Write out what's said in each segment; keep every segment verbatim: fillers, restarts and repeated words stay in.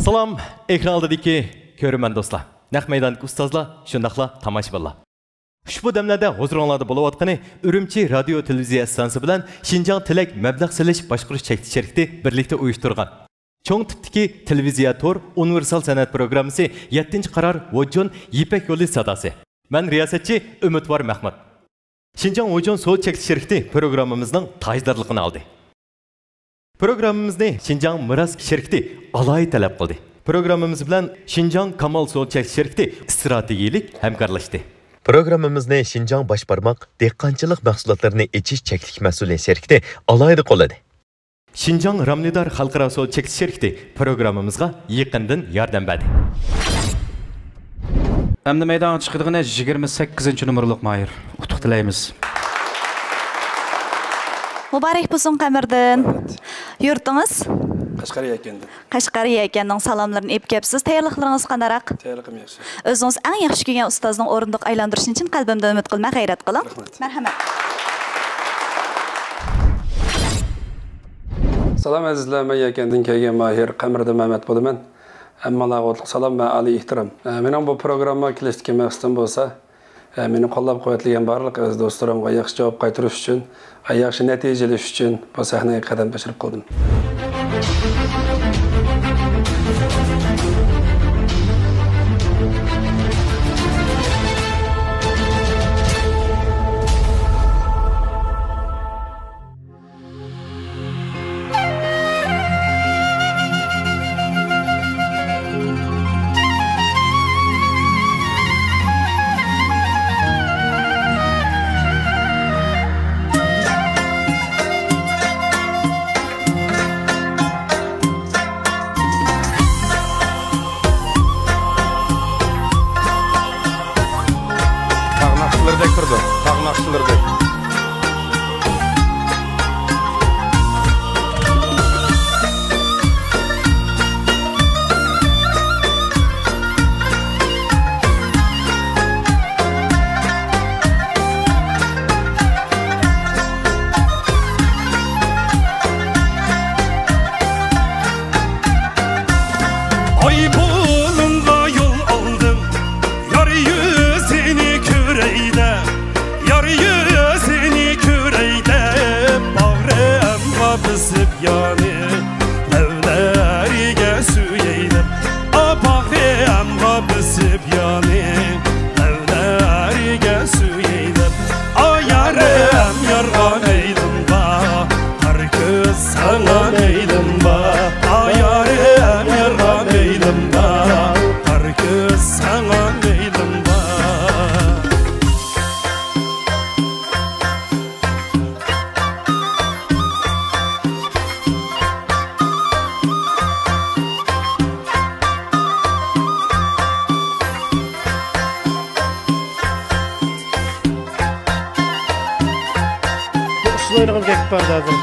سالام، ئېكران ئالدىدىكى كۆرۈرمەن دوستلار، نەق مەيداندىكى ئۇستازلار، شۇنداقلا تاماشىبىنلار. ئۇشبۇ دەملەردە ھۇزۇرۇڭلاردا بولۇۋاتقىنى ئۈرۈمچى رادىيو تېلېۋىزىيە ئىستانسىسى بىلەن شىنجاڭ تىلەك مەبلەغ سېلىش باشقۇرۇش چەكلىك شىركىتى بىرلىكتە ئۇيۇشتۇرغان چوڭ تىپتىكى تېلېۋىزىيە تور ئۇنىۋېرسال سەنئەت پروگراممىسى يەتتىنچى قارار ۋوجون يىپەك يولى ساداسى. مەن رىياسەتچى ئۈمىدۋار مەخمۇت. شىنجاڭ ۋوجون سودا چەكلىك شىركىتى پروگراممىمىزنىڭ تاجدارلىقىنى ئالدى. پروگراممىمىزنى شىنجاڭ مىراس شىركىتى ئالاھىدە تەلەپ قىلدى. پروگراممىمىز بىلەن شىنجاڭ كامال سودا چەكلىك شىركىتى ئىستراتېگىيىلىك ھەمكارلاشتى. پروگراممىمىزنى شىنجاڭ باش بارماق دېھقانچىلىق مەھسۇلاتلىرىنى ئېچىش چەكلىك مەسئۇلىيەت شىركىتى ئالاھىدە قوللىدى. شىنجاڭ رامنىدار خەلقئارا سودا چەكلىك شىركىتى پروگراممىمىزغا يېقىندىن ياردەم بەردى. ئەمدى مەيدانغا چىقىدىغىنى يىگىرمە سەككىزىنچى نومۇرلۇق ماھىر. ئۇتۇق تىلەيمىز. مۇبارەك بولسۇن، قەمەردىن. رەھمەت. يۇرتىڭىز؟ قەشقەر يەكەندىن. قەشقەر يەكەننىڭ سالاملىرىنى ئېلىپ كەپسىز. تەييارلىقلىرىڭىز قانداقراق؟ تەييارلىقىم ياخشى. ئۆزىڭىز ئەڭ ياخشى كۆرگەن ئۇستازنىڭ ئورۇندۇق ئايلاندۇرۇشىنى چىن قەلبىمدىن ئۈمىد قىلىمەن، غەيرەت قىلىڭ. رەھمەت. مەرھەمەت. سالام ئەزىزلەر، مەن يەكەندىن كەلگەن ماھىر قەمەردىن مەمەت بولىمەن. ھەممىڭلارغا ئوتلۇق سالام ۋە ئالىي ئېھتىرام. ئە، مېنىڭ بۇ پروگراممىغا كېلىشتىكى مەقسىتىم بولسا، ئە، مېنى قوللاپ-قۇۋۋەتلىگەن بارلىق ئەزىز دوستلىرىمغا ياخشى جاۋاب قايتۇرۇش ئۈچۈن، ئە، ياخشى نەتىجە ئېلىش ئۈچۈن بۇ سەھنىگە قەدەم تەشرىپ قىلدىم. تاغ ناخشىلىرىدەك تۇرىدۇ، تاغ ناخشىلىرىدەك. ئاي بۇلۇڭغا يول ئالدىم، يار يۈزىنى كۆرەي دەپ، يار يۈزىنى كۆرەي دەپ، باغرىمغا بېسىپ يانى، لەۋلەرگە سۆيەي دەپ، ئا، باغرىمغا بېسىپ يانى، لەۋلەرگە سۆيەي دەپ. ئا، يارىم، يارغا مەيلىم بار، قارا كۆز، ساڭا مەيلىم بار. ئا، يارىم، يارغا مەيلىم بار، قارا كۆز، ساڭا مەيلىم بار. بۇ ئۇسسۇل ئوينىغان گەپ بار ھازىر.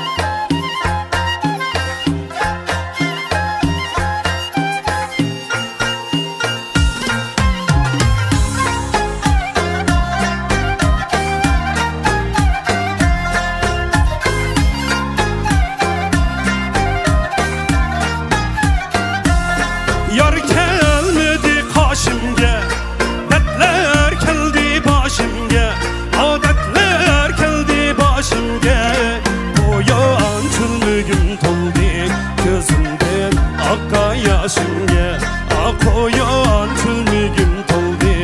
يار كەلمىدى قاشىمگە، دەردلەر كەلدى باشىمگە، ئادەتلەر كەلدى باشىمگە. قويان چۆلمىگىم تولدى كۆزۈمدىن ئاققان ياشىمگە. ئا، قويان چۆلمىگىم تولدى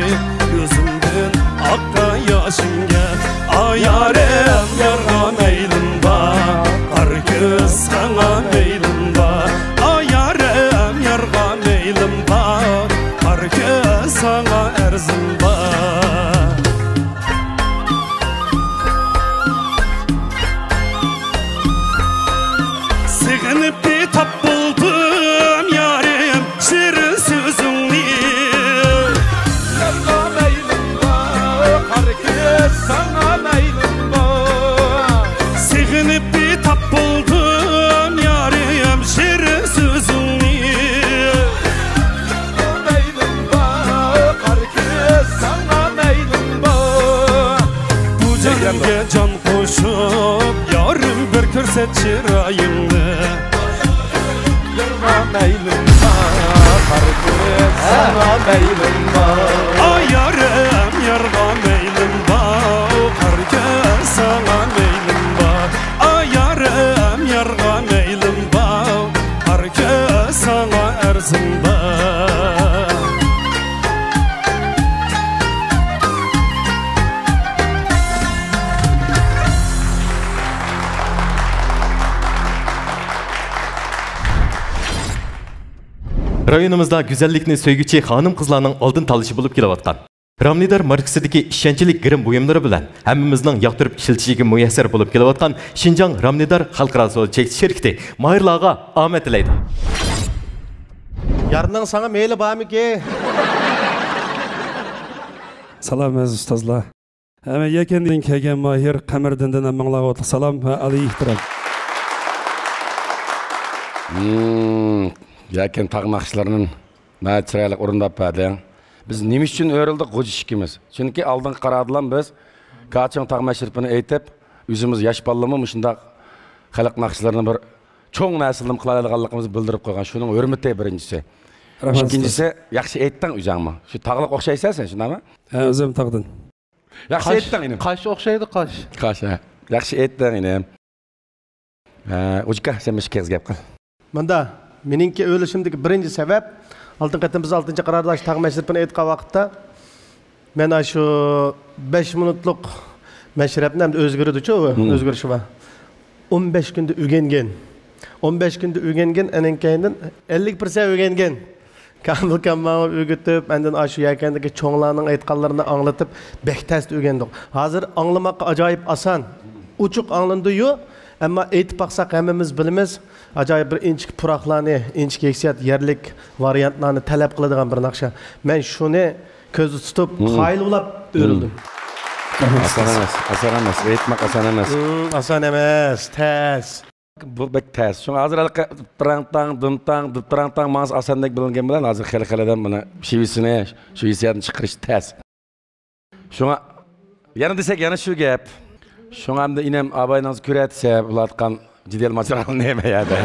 كۆزۈمدىن ئاققان ياشىمگە. ئا، يارىم، يارغا مەيلىم بار، قارا كۆز، ساڭا مەيلىم بار. ئا، يارىم، يارغا مەيلىم بار، قارا كۆز، ساڭا ئەرزىم بار. سېغىنىپ بىتاپ بولدۇم يارىم، شېرىن سۆزۈڭنى. يارغا مەيلىم بار، قارا كۆز، ساڭا مەيلىم بار. سېغىنىپ بىتاپ بولدۇم يارىم، شېرىن سۆزۈڭنى. مەيلىم بار، قارا كۆز، ساڭا مەيلىم بار. بۇ جانىمغا جان قوشۇپ، يارىم، بىر كۆرسەت چىرايىڭنى. يارغا مەيلىم بار، ساڭا مەيلىم بار. ئاي يارىم، يارغا مەيلىم بار. قارا كۆز، ساڭا مەيلىم بار. ئاي يارىم، يارغا مەيلىم بار. قارا كۆز، ساڭا ئەرزىم بار. رايونىمىزدا گۈزەللىكنى سۆيگۈچى خانىم-قىزلارنىڭ ئالدىن تالىشى بولۇپ كېلىۋاتقان، رامنىدار ماركىسىدىكى ئىشەنچلىك گىرىم بۇيۇملىرى بىلەن ھەممىمىزنىڭ ياقتۇرۇپ ئىشلىتىشىگە مۇيەسسەر بولۇپ كېلىۋاتقان شىنجاڭ رامنىدار خەلقئارا سودا چەكلىك شىركىتى ماھىرلارغا ئامەت تىلەيدۇ. يارنىڭ ساڭا مېيلى بارمىكىن؟ سالام ئەزىز ئۇستازلار. ھەممە يەكەندىن كەلگەن ماھىر قەمەردىندىن ھەممىڭلارغا ئوتلۇق سالام ۋە ئالىي ئېھتىرام. مم، يەكەن تاغ ناخشىلىرىنى ناھايىتى چىرايلىق ئورۇنداپ بەردىڭ. بىز نېمە ئۈچۈن ئۆرۈلدۇق غۇژ ئىككىمىز؟ چۈنكى ئالدىنقى قارادىلام بىز كاچىڭ تاغ مەشرىپىنى ئېيتىپ، ئۆزىمىز ياش بالىلارمۇ مۇشۇنداق خەلق ناخشىلىرىنى بىر چوڭ نەرسىلەرنى قىلالايدىغانلىقىمىزنى بىلدۈرۈپ قويغان. شۇنىڭ ھۆرمىتى بىرىنچىسى. رەھمەت ئىككىنچىسى، ئۇستاز. ياخشى ئېيتتىڭ ئۆزۈڭمۇ. شۇ تاغلىق ئوخشايسەن سەن، شۇنداقمۇ؟ ھە، ئۆزۈم تاغدىن. ياخشى قاش، ئېيتتىڭ ئىنىم. قاش ئوخشايدۇ، قاش. قاش، ھە. ياخشى ئېيتتىڭ ئىنىم. ھە، ئۇجىكا، سەن مۇشۇ كەز گەپ قىل. مۇندا، مېنىڭكى ئۆرۈلۈشۈمدىكى بىرىنچى سەۋەب، ئالدىنقى قېتىم بىز ئالتىنچى قارادىلاش تاغ مەشرىپىنى ئېيتقان ۋاقىتتا، مەن ئاشۇ بەش مىنۇتلۇق مەشرەپنى ئەمدى ئۆزگىرىدۇچۇ، مم. ئۆزگىرىشى بار. ئون بەش كۈندە ئۆگەنگەن. ئون بەش كۈندە ئۆگەنگەن، ئەنىڭ كەينىدىن ئەللىك پىرسەنت ئۆگەنگەن. كامىلكام ماڭا ئۆگىتىپ، ئاندىن ئاشۇ يەكەندىكى چوڭلارنىڭ ئېيتقانلىرىنى ئاڭلىتىپ، بەك تەستە ئۆگەندۇق. ھازىر ئاڭلىماققا ئاجايىپ ئاسان. ئوچۇق ئاڭلىنىدۇ-يۇ، ئەمما ئېيتىپ باقساق ھەممىمىز بىلىمىز. ئاجايىپ بىر ئىنچىكە پۇراقلارنى، ئىنچىكە ھېسسىيات، يەرلىك ۋارىيانتلارنى تەلەپ قىلىدىغان بىر ناخشا. مەن شۇنى كۆزدە تۇتۇپ، مم. قايىل بولاپ ئۆرۈلدۈم. ئاسان ئەمەس، ئاسان ئەمەس. ئېيتماق ئاسان ئەمەس. مم، ئاسان ئەمەس، تەس. بۇ بەك تەس. شۇڭا ھازىر ھېلىقى دىپتىراڭ تاڭ، دىم تاڭ، دىپتىراڭ تاڭ ماڭسا ئاساندەك بىلىنگەن بىلەن ھازىر خېلى-خېلىدىن بۇنى شېۋىسىنى، شۇ ھېسسىياتنى چىقىرىش تەس. شۇڭا يەنە دېسەك يەنە شۇ گەپ. شۇڭا ئەمدى ئىنىم ئاباينىڭ كۆرەتسە بولۇۋاتقان جېدەل ماجىرالارنى ھەممە يەردە.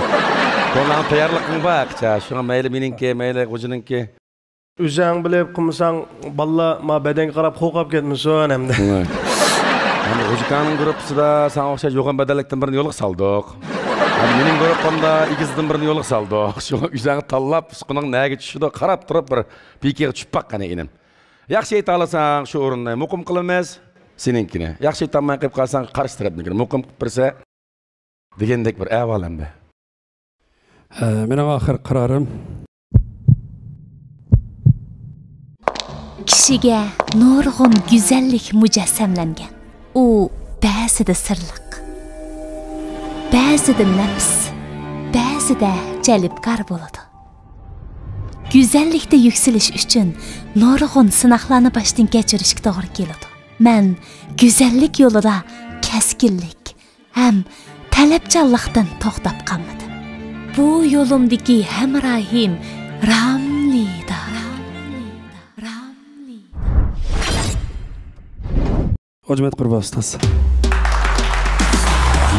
بۇنىڭ تەييارلىقىڭ بار ئاقچا. شۇڭا مەيلى مېنىڭكى، مەيلى غوجىنىڭكى. ئۆزەڭ بىلىپ قىلمىساڭ، بالىلار ما بەدەنگە قاراپ قورقۇپ كەتمىسۇن ئەمدى. ھە. ئەمدى غوجىكاڭنىڭ گۇرۇپپىسىدا ساڭا ئوخشاش يوغان بەدەنلىكتىن بىرنى يولغا سالدۇق. ھەم مېنىڭ گۇرۇپپامدا ئېگىزدىن بىرنى يولغا سالدۇق. شۇڭا ئۆزەڭ تاللاپ، ئۇسقۇنۇڭ نەگە چۈشىدۇ قاراپ تۇرۇپ بىر پىكىگە چۈشۈپ باق قېنى ئىنىم. ياخشى ئېيتالىساڭ شۇ ئورۇننى مۇقىم قىلىمىز، سېنىڭكىنى. ياخشى ئېيتالماي قېلىپ قالساڭ قارشى تەرەپنىڭكىنى مۇقىم قىلىپ بېرسە دېگەندەك بىر ئەھۋال ئەمدى. ھە، مېنىڭ ئاخىرقى قارارىم. كىشىگە نۇرغۇن گۈزەللىك مۇجەسسەملەنگەن. ئۇ بەزىدە سىرلىق، بەزىدە نەپىس، بەزىدە جەلپكار بولىدۇ. گۈزەللىكتە يۈكسىلىش ئۈچۈن نۇرغۇن سىناقلارنى باشتىن كەچۈرۈشكە توغرا كېلىدۇ. مەن گۈزەللىك يولىدا كەسكىنلىك ھەم تەلەپچانلىقتىن توختاپ قالمىدىم. بۇ يولۇمدىكى ھەمراھىم راملىدا. راملىدا. راملىدا. ھۆرمەت قۇربان ئۇستاز.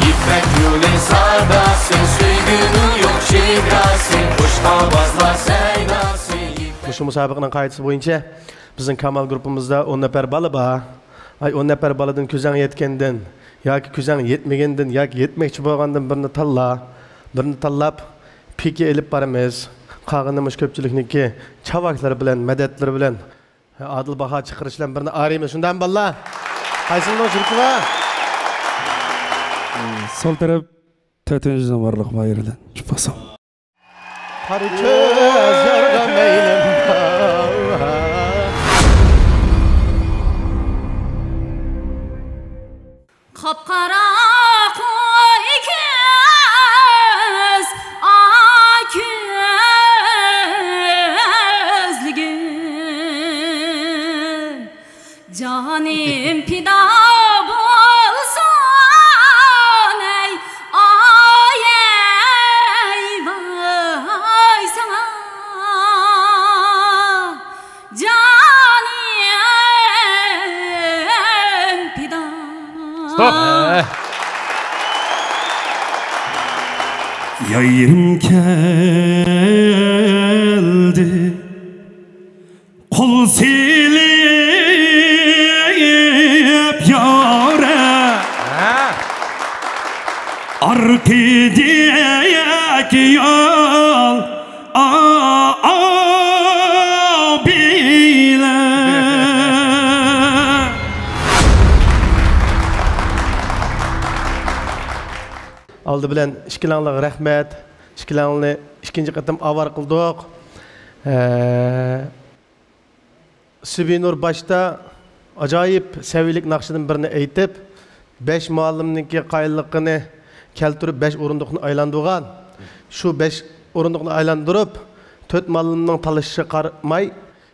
يىپەك يولى ساداسى، سۆيگۈنىڭ يوق چېگراسى، خۇش ئاۋازلار سەيداسى. مۇشۇ مۇسابىقىنىڭ قائىدىسى بويىچە بىزنىڭ كامال گۇرۇپپىمىزدا ئون نەپەر بالا بار. ئاي، ئون نەپەر بالىدىن كۆزۈڭ يەتكەندىن ياكى كۆزۈڭ يەتمىگەندىن ياكى يەتمەكچى بولغاندىن بىرنى تاللا. بىرنى تاللاپ، پىكى ئېلىپ بارىمىز. قالغىنى مۇشۇ كۆپچىلىكنىڭكى چاۋاكلىرى بىلەن، مەدەتلىرى بىلەن ئادىل باھا چىقىرىش بىلەن بىرنى ئايرىيمىز، شۇنداقمۇ بالىلار؟ قايسىنىڭ شىركىتى بار؟ سول تەرەپ، تۆتىنچى نومۇرلۇق ماھىردىن چۈشۈپ بولسۇن. قارا كۆز يارغا مەيلىم بار. قاپقارا قوي كۆز، ئاق كۆزلۈكۈم، جانىم پىدا بولسۇن، ئەي، ئاي، ئەي، ۋاي ساڭا. جانىم پىدا. ستوپ. يايرىم كەلدى، قول سېلىپ يارا. ھە. ئارقىدەك يول، ئا، ئا، بىلە. ئالدى بىلەن ئىككىلەڭلارغا رەھمەت. ئىككىلەڭلارنى ئىككىنچى قېتىم ئاۋارە قىلدۇق. ئە، سۈبھىنۇر باشتا ئاجايىپ سەۋىيەلىك ناخشىدىن بىرنى ئېيتىپ، بەش مۇئەللىمنىڭكى قايىللىقىنى كەلتۈرۈپ، بەش ئورۇندۇقنى ئايلاندۇرغان. شۇ بەش ئورۇندۇقنى ئايلاندۇرۇپ، تۆت مۇئەللىمنىڭ تالىشىشىغا قارىماي،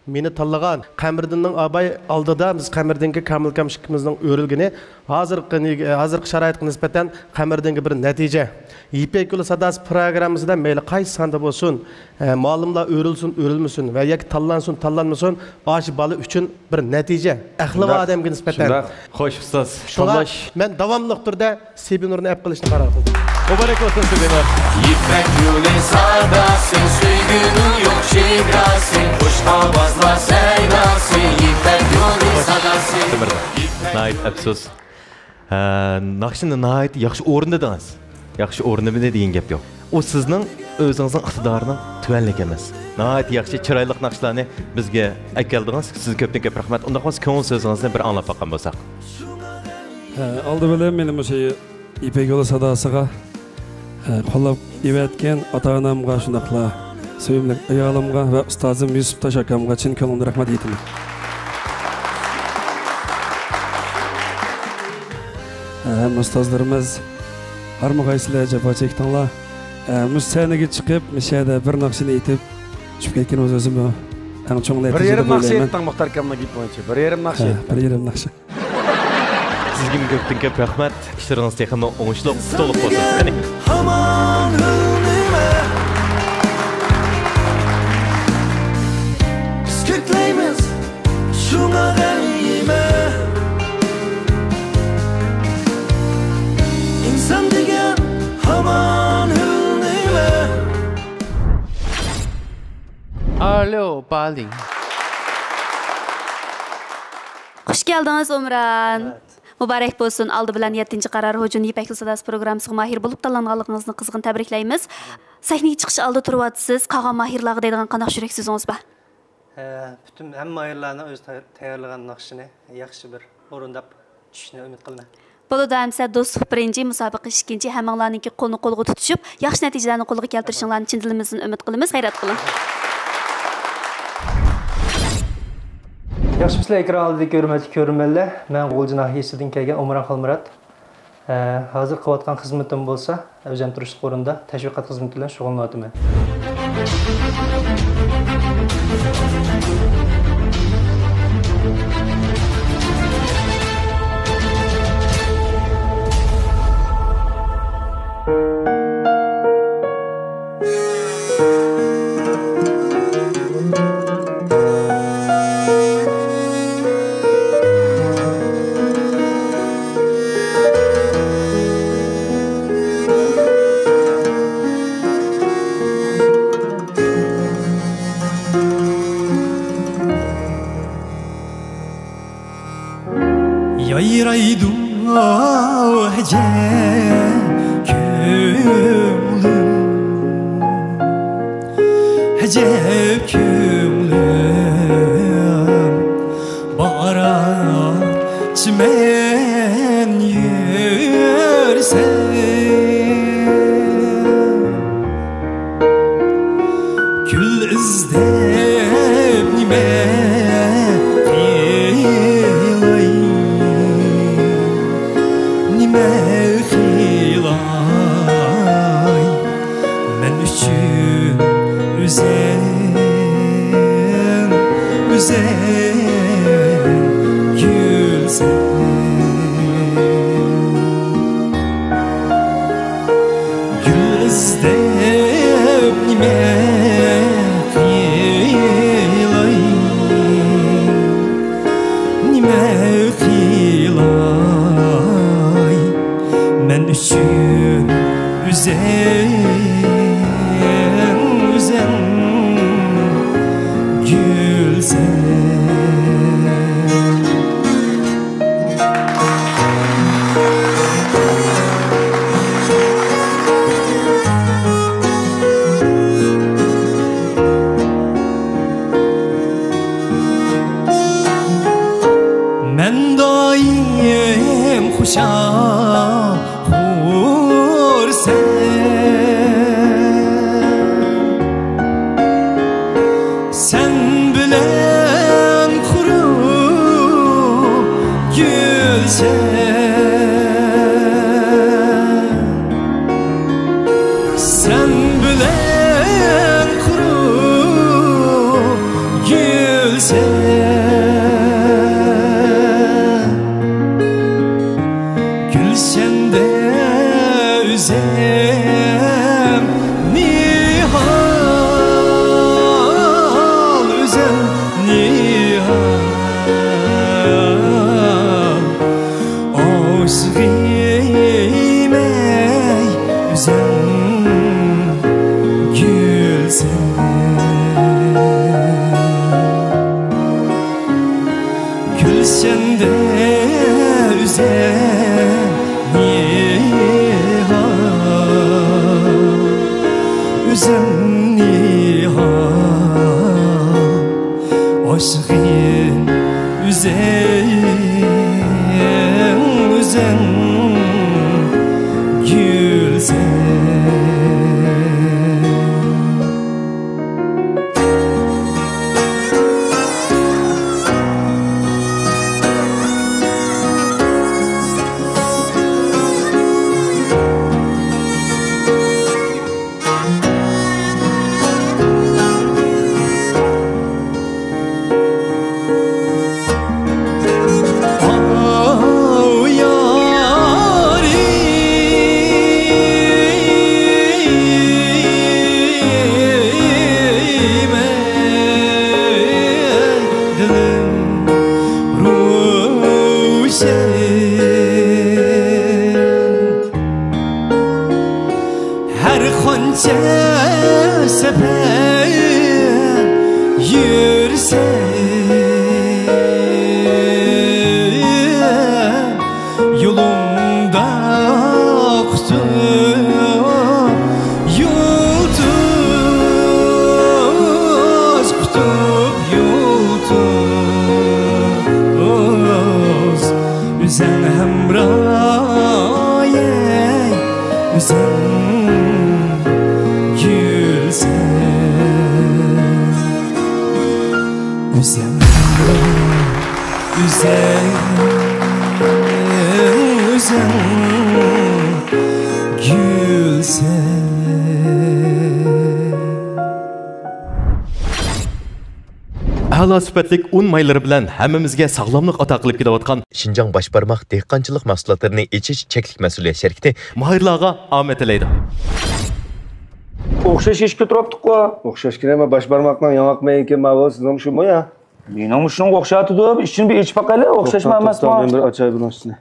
مېنى تاللىغان. قەمەردىننىڭ ئاباي ئالدىدا بىز قەمەردىنگە كامىلكام ئىككىمىزنىڭ ئۆرۈلگىنى ھازىرقى، ھازىرقى شارائىتقا نىسبەتەن قەمەردىنگە بىر نەتىجە. يىپەك يولى ساداسى پىروگراممىسىدا مەيلى قايسى ساندا بولسۇن، ئە، مۇئەللىملار ئۆرۈلسۇن، ئۆرۈلمىسۇن ۋە ياكى تاللانسۇن، تاللانمىسۇن، ئاشۇ بالا ئۈچۈن بىر نەتىجە. ئەقلى بار ئادەمگە نىسبەتەن. شۇنداق. خوش، ئۇستاز. شۇڭا تاللاش. مەن داۋاملىق تۈردە سېبىنۇرنى ئەپ قىلىشنى قارار قىلدىم. مۇبارەك بولسۇن، سېبىنۇر. يىپەك يولى ساداسى، سۆيگۈنىڭ يوق چېگراسى، خۇش ئاۋازلار سەيناسى، يىپەك يولى ساداسى. ناھايىتى ئەپسۇس. ھە، ناخشىنى ناھايىتى ياخشى ئورۇندىدىڭىز. ياخشى ئورۇندىمىدى دېگەن گەپ يوق. ئۇ سىزنىڭ ئۆزىڭىزنىڭ ئىقتىدارىنىڭ تۆۋەنلىكى ئەمەس. ناھايىتى ياخشى، چىرايلىق ناخشىلارنى بىزگە ئەكەلدىڭىز. سىزگە كۆپتىن كۆپ رەھمەت. ئۇنداق بولسا كۆڭۈل سۆزىڭىزنى بىر ئاڭلاپ باققان بولساق. ھە، ئالدى بىلەن مېنى مۇشۇ يىپەك يولى ساداسىغا، ھە، قوللاپ ئېۋەتكەن ئاتا-ئانامغا، شۇنداقلا سۆيۈملۈك ئايالىمغا ۋە ئۇستازىم يۈسۈپ تاش ئاكامغا چىن كۆڭلۈمدىن رەھمەت ئېيتىمەن. ھەم ئۇستازلىرىمىز، ھارمىغايسىلەر، جاپا چەكتىڭلار. ھە، مۇشۇ سەھنىگە چىقىپ، مۇشۇ يەردە بىر ناخشىنى ئېيتىپ چۈشۈپ كەتكىنىمىز ئۆزۈممۇ ئەڭ چوڭ نەتىجە دەپ ئويلايمەن. بىر يېرىم ناخشا ئېيتتىڭ مۇختەر ئاكامنىڭ گېپى بويىچە. بىر يېرىم ناخشا ئېيتتىڭ. بىر يېرىم ناخشا. سىزگىمۇ كۆپتىن كۆپ رەھمەت. ئىشلىرىڭىز تېخىمۇ ئوڭۇشلۇق، ئۇتۇقلۇق بولسۇن. قېنى. ھامان ھۆلنىمە. بىز كۆكلەيمىز شۇڭا دەيمە. ئىنسان دېگەن ھامان ھۆلنىمە. ئالو، بالىڭ. خۇش كەلدىڭىز، ئومران. مۇبارەك بولسۇن. ئالدى بىلەن يەتتىنچى قارار ھۇجۇن يىپەك يولى ساداسى پروگراممىسىغا ماھىر بولۇپ تاللانغانلىقىڭىزنى قىزغىن تەبرىكلەيمىز. سەھنىگە چىقىش ئالدىدا تۇرۇۋاتىسىز. قالغان ماھىرلارغا دەيدىغان قانداق يۈرەك سۆزىڭىز بار؟ ھە، پۈتۈن ھەممە ماھىرلارنىڭ ئۆزى تەييارلىغان ناخشىنى ياخشى بىر ئورۇنداپ چۈشۈشىنى ئۈمىد قىلىمەن. بولىدۇ ئەمىسە، دوستلۇق بىرىنچى، مۇسابىقە ئىككىنچى، ھەممىڭلارنىڭكى قولنى قولغا تۇتۇشۇپ، ياخشى نەتىجىلەرنى قولغا كەلتۈرۈشۈڭلارنى چىن دىلىمىزدىن ئۈمىد قىلىمىز. خەيرات قىلىڭ. ياخشىمۇسىلەر ئېكران ئالدىدىكى ھۆرمەتلىك كۆرۈرمەنلەر؟ مەن غۇلجا ناھىيەسىدىن كەلگەن ئومران خالمۇرات. ھە، ھازىر قىلىۋاتقان خىزمىتىم بولسا، ئەۋزەم تۇرۇشلۇق ئورۇندا تەشۋىقات خىزمىتى بىلەن شۇغۇللىنىۋاتىمەن. يايرايدۇ ئەجەب كۆڭلۈم، ئەجەب كۆڭلۈم، بارار چىمەن يۈرسەم. گۈل ئىزدەپ نېمە قىلاي، نېمە قىلاي، مەن ئۈچۈن ئۆزۈڭ، ئۆزۈڭ گۈلسەن. گۈل ئىزدەپ نېمە قىلاي، نېمە قىلاي، مەن ئۈچۈن ئۆزۈڭ مەن دائىم خۇشال، خۇرسەن. سەن بىلەن قۇرۇپ گۈلشەن، سەن بىلەن قۇرۇپ گۈلشەن. گۈلشەندە ئۆزەم نىھال، ئۆزەم نىھال. ئاشىقىم ئەي ئۆزەم گۈلشەن. گۈلشەندە ئۆزەم نىھال، ئۆزەم نىھال. ئاشىقىم ئۆزەم، ئۆزەم گۈلشەن. ئاۋۇ يارىم، دىلىم روشەن. ھەر قانچە سەپەر يۈرسەم، يولۇمدا قۇتۇپ يۇلتۇز، قۇتۇپ يۇلتۇز. ئۆزەڭ ھەمراھ ئەي، ئۆزەڭ گۈلشەن. ئۆزەڭ ھەمراھ، ئۆزەڭ، ئۆزەڭ گۈلشەن. ئەلا سۈپەتلىك ئۇن مايلىرى بىلەن ھەممىمىزگە ساغلاملىق ئاتا قىلىپ كېلىۋاتقان شىنجاڭ باش بارماق دېھقانچىلىق مەھسۇلاتلىرىنى ئېچىش چەكلىك مەسئۇلىيەت شىركىتى ماھىرلارغا ئامەت تىلەيدۇ. ئوخشاش ئىشكە تۇرۇپتۇققۇ. ئوخشاش كىرەمە باش بارماقنىڭ ياڭاق مېيىكى ماۋۇ سىزنىڭ شۇمۇ يا؟ مېنىڭمۇ شۇنىڭغا ئوخشاۋاتىدۇ. ئىچىنى بىر ئېچىپ باقايلى، ئوخشاشمۇ توختاڭ، ئەمەسمۇ؟ توختاڭ، مەن بىر ئاچاي بۇنىڭ ئۈستىنى.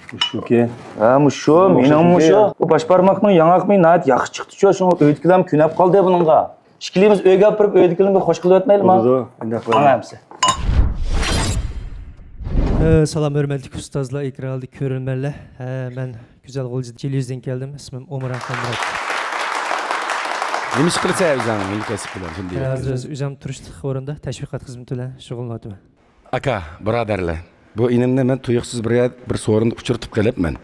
مۇشۇكى. ھە، مۇشۇ، مېنىڭمۇ مۇشۇ. بۇ باش بارماقنىڭ ياڭاق مېيى ناھايىتى ياخشى چىقتىچۇ، شۇڭا ئۆيدىكىلەرمۇ كۆنەپ قالدى بۇنىڭغا. ئىككىلىمىز ئۆيگە ئاپىرىپ، ئۆيدىكىلەرنى بىر خوش قىلىۋەتمەيلىما؟ بولىدۇ، ئۇنداق قىلايلى. ماڭا ئەمسە. ئە، سالام، ھۆرمەتلىك ئۇستازلار، ئېكران ئالدىدىكى كۆرۈرمەنلەر. ئە، مەن گۈزەل غۇلجا جىلى يۈزىدىن كەلدىم. ئىسمىم ئومران خانمۇرات. نېمە ئىش قىلىسەن ئۆزۈڭ؟ نېمە كەسىپ بىلەن؟ شۇنى دەيمەن. ھازىر ئۆزۈم تۇرۇشلۇق ئورۇندا تەشۋىقات خىزمىتى بىلەن شۇغۇللىنىۋاتىمەن. ئاكا، بۇرادەرلەر، بۇ ئىنىمنى مەن تۇيۇقسىز بىر يەر، بىر سورۇندا ئۇچرىتىپ قېلىپمەن.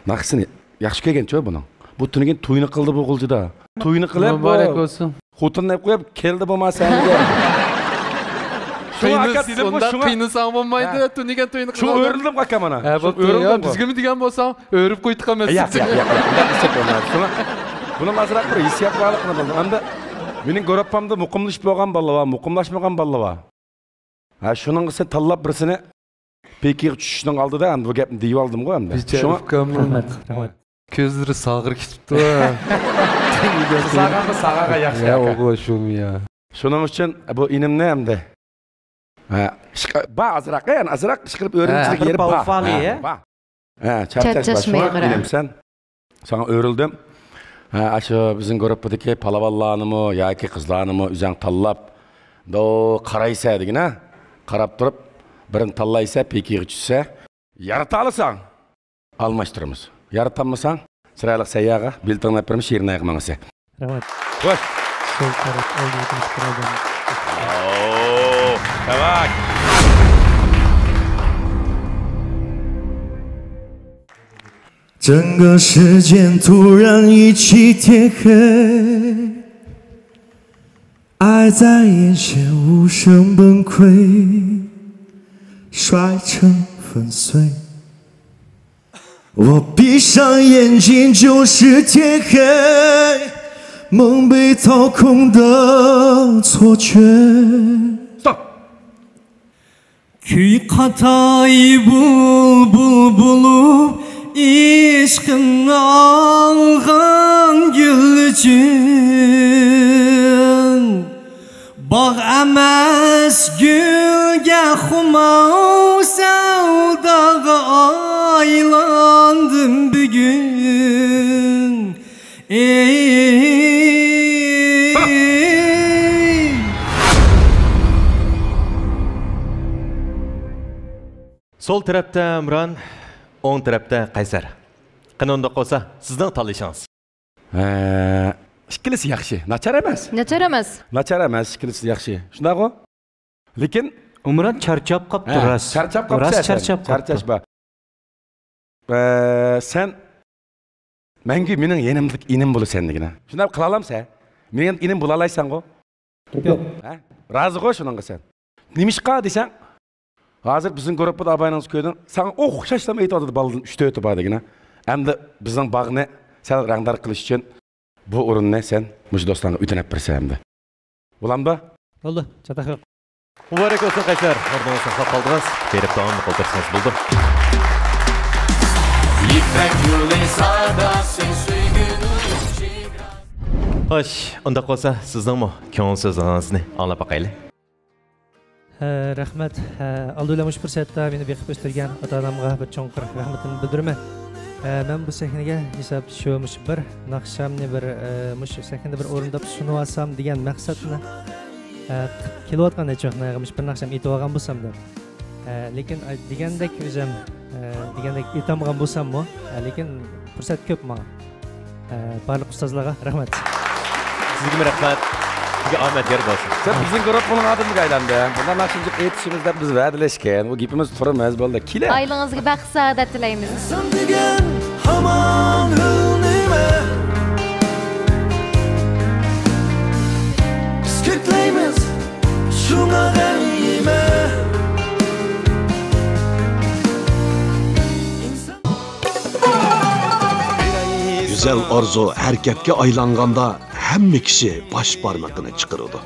ناخشىسىنى ياخشى كۆرگەنچۇ بۇنىڭ. بۇ تۈنۈگۈن توينى قىلدى بۇ غۇلجىدا. توينى قىلىپ، مۇبارەك بولسۇن. خوتۇننى ئېلىپ قويۇپ كەلدى بۇ ما سەھنىگە. شۇڭا ئاكا دېدىمغۇ، شۇڭا قىينىساڭ بولمايدۇ، ھە. تۈنۈگەن توينى قىلىپ. شۇڭا ئۆرۈلدۈم ئاكا مانا. ھە، بوپتۇ. يا، بىزگىمۇ دېگەن بولساڭ، ئۆرۈپ قويدۇق ئەمەس. ياق، ياق، ياق، ياق. ئۇنداق دېسەك بولمايدۇ. شۇڭا بۇنىڭ ئازراق بىر ھېسسىيات بارلىقىنى بىلدىم. ئەمدى مېنىڭ گۇرۇپپامدا مۇقىملىشىپ بولغان بالىلار بار، مۇقىملاشمىغان بالىلار بار. ھە، شۇنىڭغا سەن تاللاپ بىرسىنى پېكىغا چۈشۈشنىڭ ئالدىدا ئەمدى بۇ گەپنى دېيىۋالدىمغۇ ئەمدى. بىچارە شۇڭا ئۇكام. رەھمەت، رەھمەت. كۆزلىرى ساغىر كېتىپتۇ. ساغىرمۇ ساغىرغا ياخشى يا ئاكا. ئوغۇل شۇمۇ يا. شۇنىڭ ئۈچۈن بۇ ئىنىمنى ئەمدى. ھە، ئىشقا-، بار ئازراق، يەنە ئازراق ئىشقىلىپ ئۆرۈمچىلىك يېرى بار. ھە، بار. ھە، چارچاش بار. شۇڭا ئىنىم سەن. ساڭا ئۆرۈلدۈم. ھە، ئاشۇ بىزنىڭ گۇرۇپپىدىكى پالۋانلارنىمۇ ياكى قىزلارنىمۇ ئۆزۈڭ تاللاپ، دو قارايسە دېگىنە. قاراپ تۇرۇپ، بىرىنى تاللايسە، پېكىگە چۈشسە. يارىتالىساڭ، ئالماشتۇرىمىز. يارىتالمىساڭ، چىرايلىق سەيياغا بېلىتىڭنى ئېلىپ بېرىمىز، شېرىنايغا ماڭىسەن. رەھمەت. خوش. سول تەرەپ ئالدى كۈمۈش قورالدىن. ئوو، تەۋەك. 整个世界突然一起天黑，爱在眼前无声崩溃，摔成粉碎。我闭上眼睛就是天黑，梦被掏空的错觉。Stop. كۈي قاتاي بۇلبۇل بولۇپ، ئىشقىمنى ئالغان گۈل ئۈچۈن. باغ ئەمەس، گۈلگە خۇمار سەۋداغا ئايلاندىم بۈگۈن. ئېي. سول تەرەپتە ئۆمران، ئوڭ تەرەپتە قەيسەر. قېنى، ئۇنداق بولسا، سىزنىڭ تاللىشىڭىز. ھە، ئىككىلىسى ياخشى. ناچار ئەمەس. ناچار ئەمەس. ناچار ئەمەس، ئىككىلىسى ياخشى. شۇنداقغۇ؟ لېكىن ئۆمران چارچاپ قاپتۇ، ھە، راست. چارچاپ قاپسەن راست سەن. چارچاپ قاپتۇ. چارچاش بار. ئە، سەن مەڭگۈ مېنىڭ يېنىمدىكى ئىنىم بولىسەن دېگىنە. شۇنداق قىلالامسەن؟ مېنىڭ ئىنىم بولالايسەنغۇ؟ گەپ يوق. ھە؟ رازىغۇ شۇنىڭغا سەن. نېمىشقا دېسەڭ، ھازىر بىزنىڭ گۇرۇپپىدا ئاباينىڭ كۆردۈڭ، ساڭا ئوخشاشلىرىمۇ ئېيتىۋاتىدۇ بالىدىن ئۈچ تۆتى بار دېگىنە. ئەمدى بىزنىڭ باغنى سەل رەڭدار قىلىش ئۈچۈن بۇ ئورۇننى سەن مۇشۇ دوستلارغا ئۆتۈنۈپ بېرىسەن ئەمدى. بولامدۇ؟ بولدى، چاتاق يوق. مۇبارەك بولسۇن قەيسەر، ئورنىڭىزنى ساقلاپ قالدىڭىز. بېرىپ داۋاملىق ئولتۇرسىڭىز بولىدۇ. يىپەك يولى ساداسى سۆيگۈنىڭ شېگراسى. خوش، ئۇنداق بولسا سىزنىڭمۇ كۆڭۈل سۆزىڭىزنى ئاڭلاپ باقايلى. ھە، رەھمەت. ھە، ئالدى بىلەن مۇشۇ پۇرسەتتە مېنى بېقىپ ئۆستۈرگەن ئاتا-ئانامغا بىر چوڭقۇر رەھمىتىمنى بىلدۈرىمەن. ھە، مەن بۇ سەھنىگە ھېسابتا شۇ، مۇشۇ بىر ناخشامنى بىر، ھە، مۇشۇ سەھنىدە بىر ئورۇنداپ سۇنۇۋالسام دېگەن مەقسەت بىلەن، ھە، كېلىۋاتقان ھېچۋاقنى مۇشۇ بىر ناخشامنى ئېيتىۋالغان بولسام دەپ. ھە، لېكىن، ئاي، دېگەندەك ئۆزۈم، ھە، دېگەندەك ئېيتالمىغان بولساممۇ، ھە، لېكىن پۇرسەت كۆپ ماڭا. ئە، بارلىق ئۇستازلارغا رەھمەت. سىزگىمۇ رەھمەت. سىزگە ئامەت يار بولسۇن. سەن بىزنىڭ گۇرۇپپىنىڭ ئادىمىگە ئايلاندى. بۇنداق ناخشىنى ئېيتىشىمىز دەپ بىز ۋەدىلەشكەن. بۇ گېپىمىز تۇرىمىز، بولدى. كېلە. ئائىلىڭىزگە بەخت سائادەت تىلەيمىز. سەن دېگەن ھامان ھۆل نېمە؟ بىز كۆكلەيمىز شۇڭا دەيمە. گۈزەل ئارزۇ ھەرىكەتكە ئايلانغاندا، ھەممە كىشى باش بارمىقىنى چىقىرىدۇ.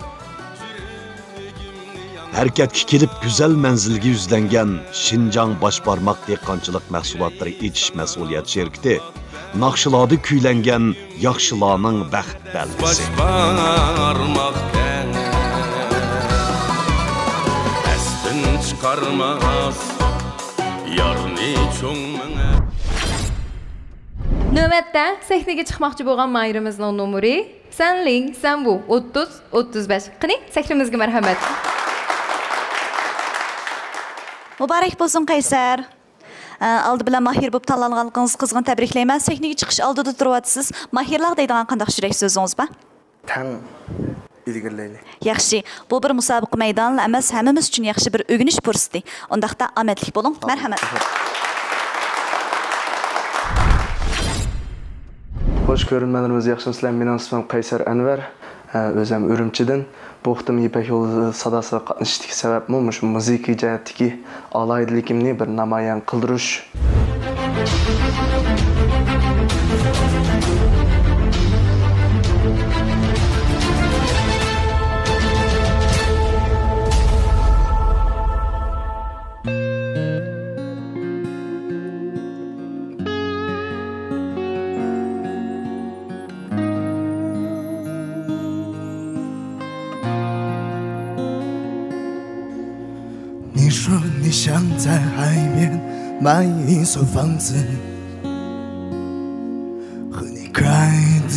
ھەرىكەتكە كېلىپ، گۈزەل مەنزىلگە يۈزلەنگەن شىنجاڭ باش بارماق دېھقانچىلىق مەھسۇلاتلىرى ئېچىش مەسئۇلىيەت شىركىتى ناخشىلاردا كۈيلەنگەن ياخشىلارنىڭ بەخت بەلگىسى. باش بارماق تەڭ ئەستىن چىقارماس، يارنى چوڭ مېڭە. نۆۋەتتە سەھنىگە چىقماقچى بولغان ماھىرىمىزنىڭ نومۇرى سەنلىڭ سەنۋۇ، ئوتتۇز ئوتتۇز بەش. قېنى، سەھنىمىزگە مەرھەمەت. مۇبارەك بولسۇن، قەيسەر. ئە، ئالدى بىلەن ماھىر بولۇپ تاللانغانلىقىڭىزغا قىزغىن تەبرىكلەيمەن. سەھنىگە چىقىش ئالدىدا تۇرۇۋاتىسىز. ماھىرلار دەيدىغان قانداق يۈرەك سۆزىڭىز بار؟ تەڭ ئىلگىرىلەيلى. ياخشى. بۇ بىر مۇسابىقە مەيدانىلا ئەمەس، ھەممىمىز ئۈچۈن ياخشى بىر ئۆگىنىش پۇرسىتى. ئۇنداقتا ئامەتلىك بولۇڭ. مەرھەمەت. خوش كۆرۈرمەنلىرىمىز، ياخشىمۇسىلەر؟ مېنىڭ ئىسمىم قەيسەر ئەنۋەر. ئە، ئۆزۈم ئۈرۈمچىدىن. بۇ قېتىم يىپەك يولى ساداسىغا قاتنىشىشتىكى سەۋەبمۇ مۇشۇ مۇزىكا جەھەتتىكى ئالاھىدىلىكىمنى بىر نامايان قىلدۇرۇش.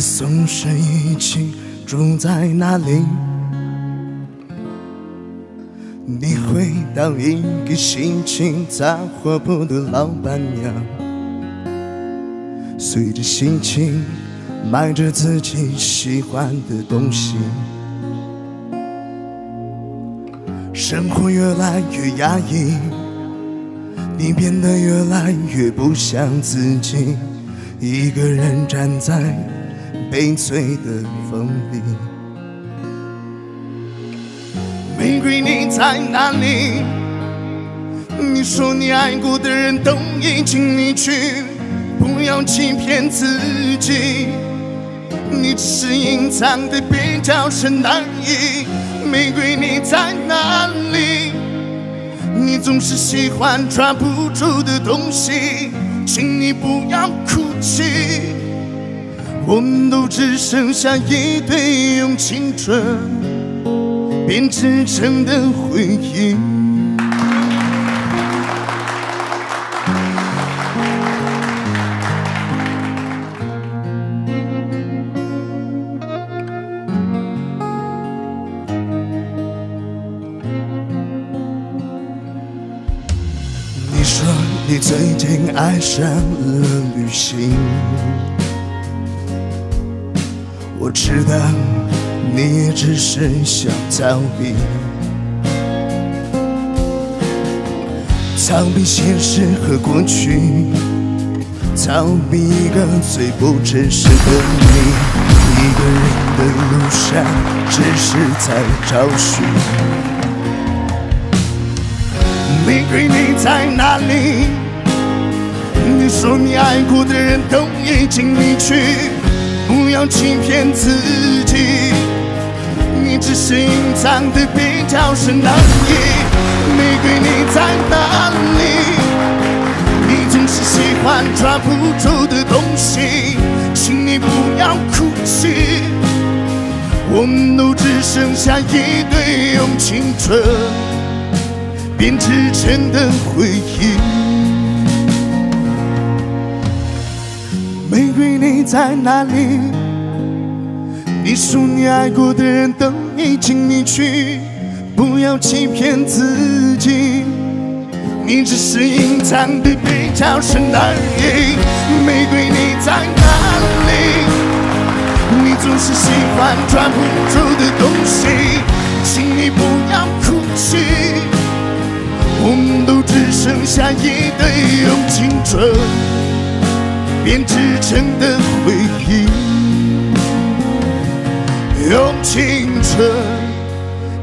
总是一起住在那里？你回到一个心情杂货铺的老板娘，随着心情买着自己喜欢的东西。生活越来越压抑，你变得越来越不像自己。 一个人站在悲催的风里。玫瑰，你在哪里？你说你爱过的人都已经离去，不要欺骗自己，你只是隐藏的比较深而已。玫瑰，你在哪里？ 你总是喜欢抓不住的东西，请你不要哭泣。我们都只剩下一堆用青春编织成的回忆。你说你最近爱上了旅行，我知道你也只是想逃避，逃避现实和过去。 逃避一个最不真实的你，一个人的路上只是在找寻。玫瑰，你在哪里？你说你爱过的人都已经离去，不要欺骗自己。 你只是隐藏的比较深而已。玫瑰，你在哪里？你总是喜欢抓不住的东西，请你不要哭泣。我们都只剩下一堆用青春编织成的回忆。玫瑰，你在哪里？ 你说你爱过的人都已经离去，不要欺骗自己，你只是隐藏的比较深而已。玫瑰，你在哪里？你总是喜欢抓不住的东西，请你不要哭泣。 我们都只剩下一堆用青春编织成的回忆，用青春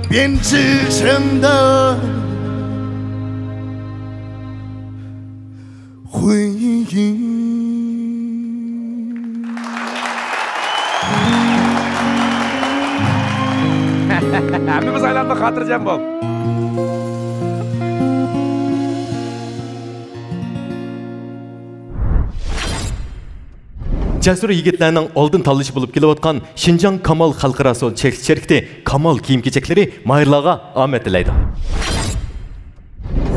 编织成的回忆。 ھەممىمىز ئايلاندۇق، خاتىرجەم بول. جەسۇر يىگىتلەرنىڭ ئالدىن تاللىشى بولۇپ كېلىۋاتقان شىنجاڭ كامال خەلقئارا سودا چەكلىك شىركىتى كامال كىيىم-كېچەكلىرى ماھىرلارغا ئامەت تىلەيدۇ.